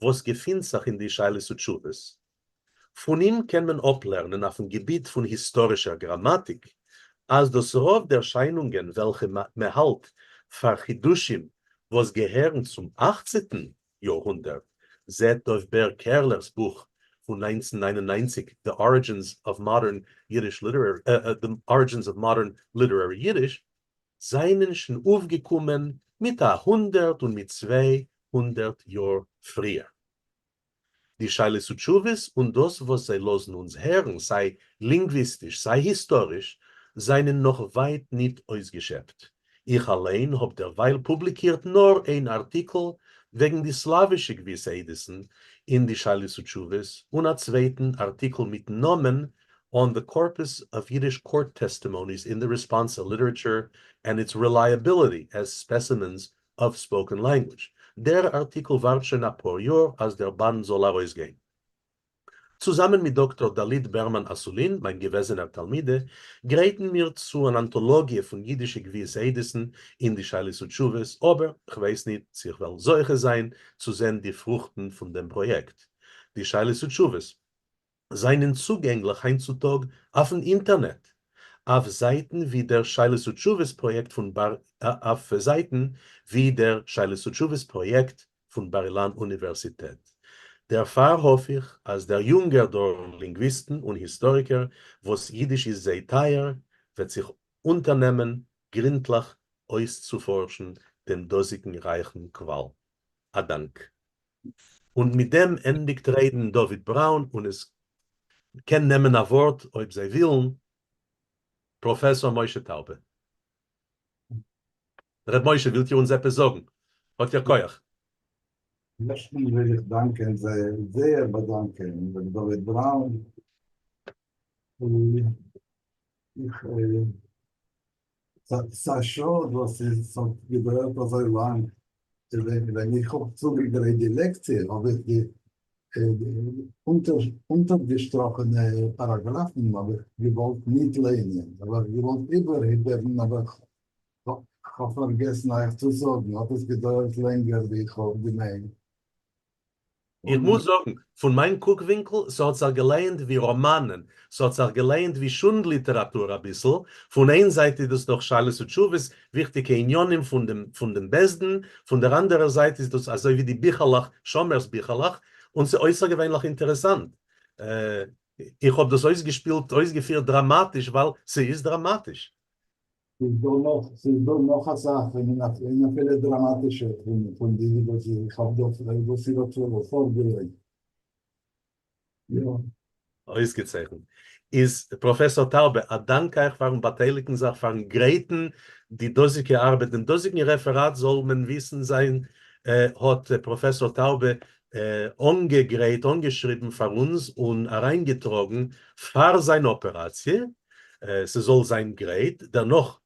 וואס געפינט זיך אין די שאלות ותשובות. פון אים קען מען אפלערנען אויפן געביט פון היסטארישער גראמאטיק אז דאס רוב ערשיינונגען וועלכע מען האלט פאר חידושים וואס געהערן צום אכצנטן יארהונדערט, זעט דוב בער קערלער'ס בוך פון 1999 The Origins of Modern Yiddish Literary The Origins of Modern Literary Yiddish, זענען שוין אויפגעקומען מיט א הונדערט און מיט 200 יאר פריער. די שאלות ותשובות און דאס וואס זיי לאזן אונז הערן סיי לינגוויסטיש סיי היסטאריש זענען נאך ווייט ניט אויסגעשעפט. איך אליין האב דערווייל פובליקירט נאר איין ארטיקל וועגן די סלאווישע גביית עדות'ן אין די שאלות ותשובות און א צווייטן ארטיקל מיטן נאמען On the Corpus of Yiddish Court Testimonies in the Responsa Literature and Its Reliability as Specimens of Spoken Language. דער ארטיקל ווארט שוין אפאר יאר אז דער באנד זאל ארויסגיין. צוזאמען מיט דאקטאר דלית בערמאן אסולין, מיין געוועזענער תלמידה, גרייטן מיר צו אן אנטאלאגיע פון אידישע גביית עדות'ן אין די שאלות ותשובות, אבער כ'ווייס ניט צו כ'וועל זוכה זיין צו זען די פרוכטן פון דעם פראיעקט. די שאלות ותשובות זענען צוגענגליך היינט צו טאג אויפן אינטערנעט, אויף זייטן ווי דער שאלות ותשובות פראיעקט פון אויף זייטן ווי דער שאלות ותשובות פראיעקט פון בר אילן אוניווערסיטעט. דערפאר האף איך אז דער יונגער דור לינגוויסטן און היסטאריקער וואס אידיש איז זיי טייער וועט זיך אונטערנעמען גרינטליך אויסצופארשן דעם דאזיגן רייכן קוואל. א דאנק. און מיט דעם ענדיגט רעדן דוד בראון און עס קען נעמען א ווארט אויב זיי ווילן פראפעסאר משה טאובע. ר' משה ווילט איר אונז עפעס זאגן? האט איר כח.
ערשטנס וויל איך דאנקען זייער זייער באדאנקען ר' דוד בראון, איך ס'איז א שאד וואס עס האט געדויערט אזוי לאנג. ווען איך האב צוגעגרייט די לעקציע האב איך די אונטערגעשטראכענע פאראגראפן האב איך געוואלט ניט לייענען, האב איך געוואלט איבערהיפערן, אבער כ'האב פארגעסן אייך צו זאגן, האט עס געדויערט לענגער ווי איך האב געמיינט.
איך מוז זאגן, פון מיין קוק-ווינקל, ס'האט זיך געלייענט ווי ראמאנען, ס'האט זיך געלייענט ווי שונד-ליטעראטור אביסל, פון איין זייט איז דאס דאך שאלות ותשובות, וויכטיגע עניינים פון דעם פון דעם בית דין, פון דער אנדערער זייט איז דאס אזוי ווי די ביכלעך, שאמער'ס ביכלעך, און ס'אויסערגעווענליך אינטערעסאנט. איך האב דאס אויסגעשפילט, אויסגעפירט דראמאטיש ווייל ס'איז דראמאטיש.
ס'איז דא נאך, ס'איז דא נאך אסאך און אפילו דראמאטישע פון די וואס איך האב דא, וואס איר האט פארגעלייגט. יא.
אויסגעצייכנט. איז פראפעסאר טאובע, א דאנק אייך פארן באטייליגן זיך, פארן גרייטן די דאזיגע ארבעט. דעם דאזיגן רעפעראט, זאל מען וויסן זיין, האט פראפעסאר טאובע אנגעגרייט, אנגעשריבן פאר אונז און אריינגעטראגן פאר זיין אפעראציע, ס'זאל זיין גרייט, דערנאך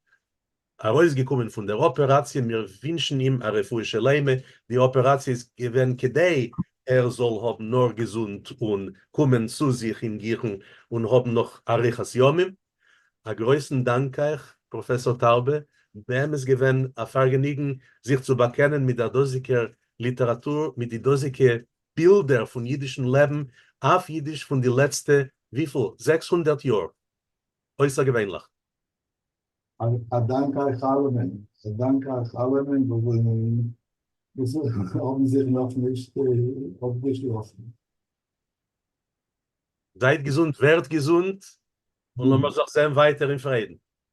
ארויסגעקומען פון דער אפעראציע, מיר ווינטשן אים א רפואה שלימה, די אפעראציע איז געווען כדי ער זאל האבן נאר געזונט און קומען צו זיך אין גיכן און האבן נאך אריכת ימים. א גרויסן דאנק אייך פראפעסאר טאובע, באמת געווען א פארגעניגן זיך צו באקענען מיט דער דאזיגער ליטעראטור, מיט די דאזיגע בילדער פון אידישן לעבן אויף אידיש פון די לעצטע וויפיל? 600 יאר! אויסערגעווענליך!
א דאנק אייך אלעמען, א דאנק אייך אלעמען וואס האבן זיך נאכנישט אפגעשלאסן.
זייט געזונט, ווערט געזונט, און לאמיר זיך זען ווייטער אין פריידן.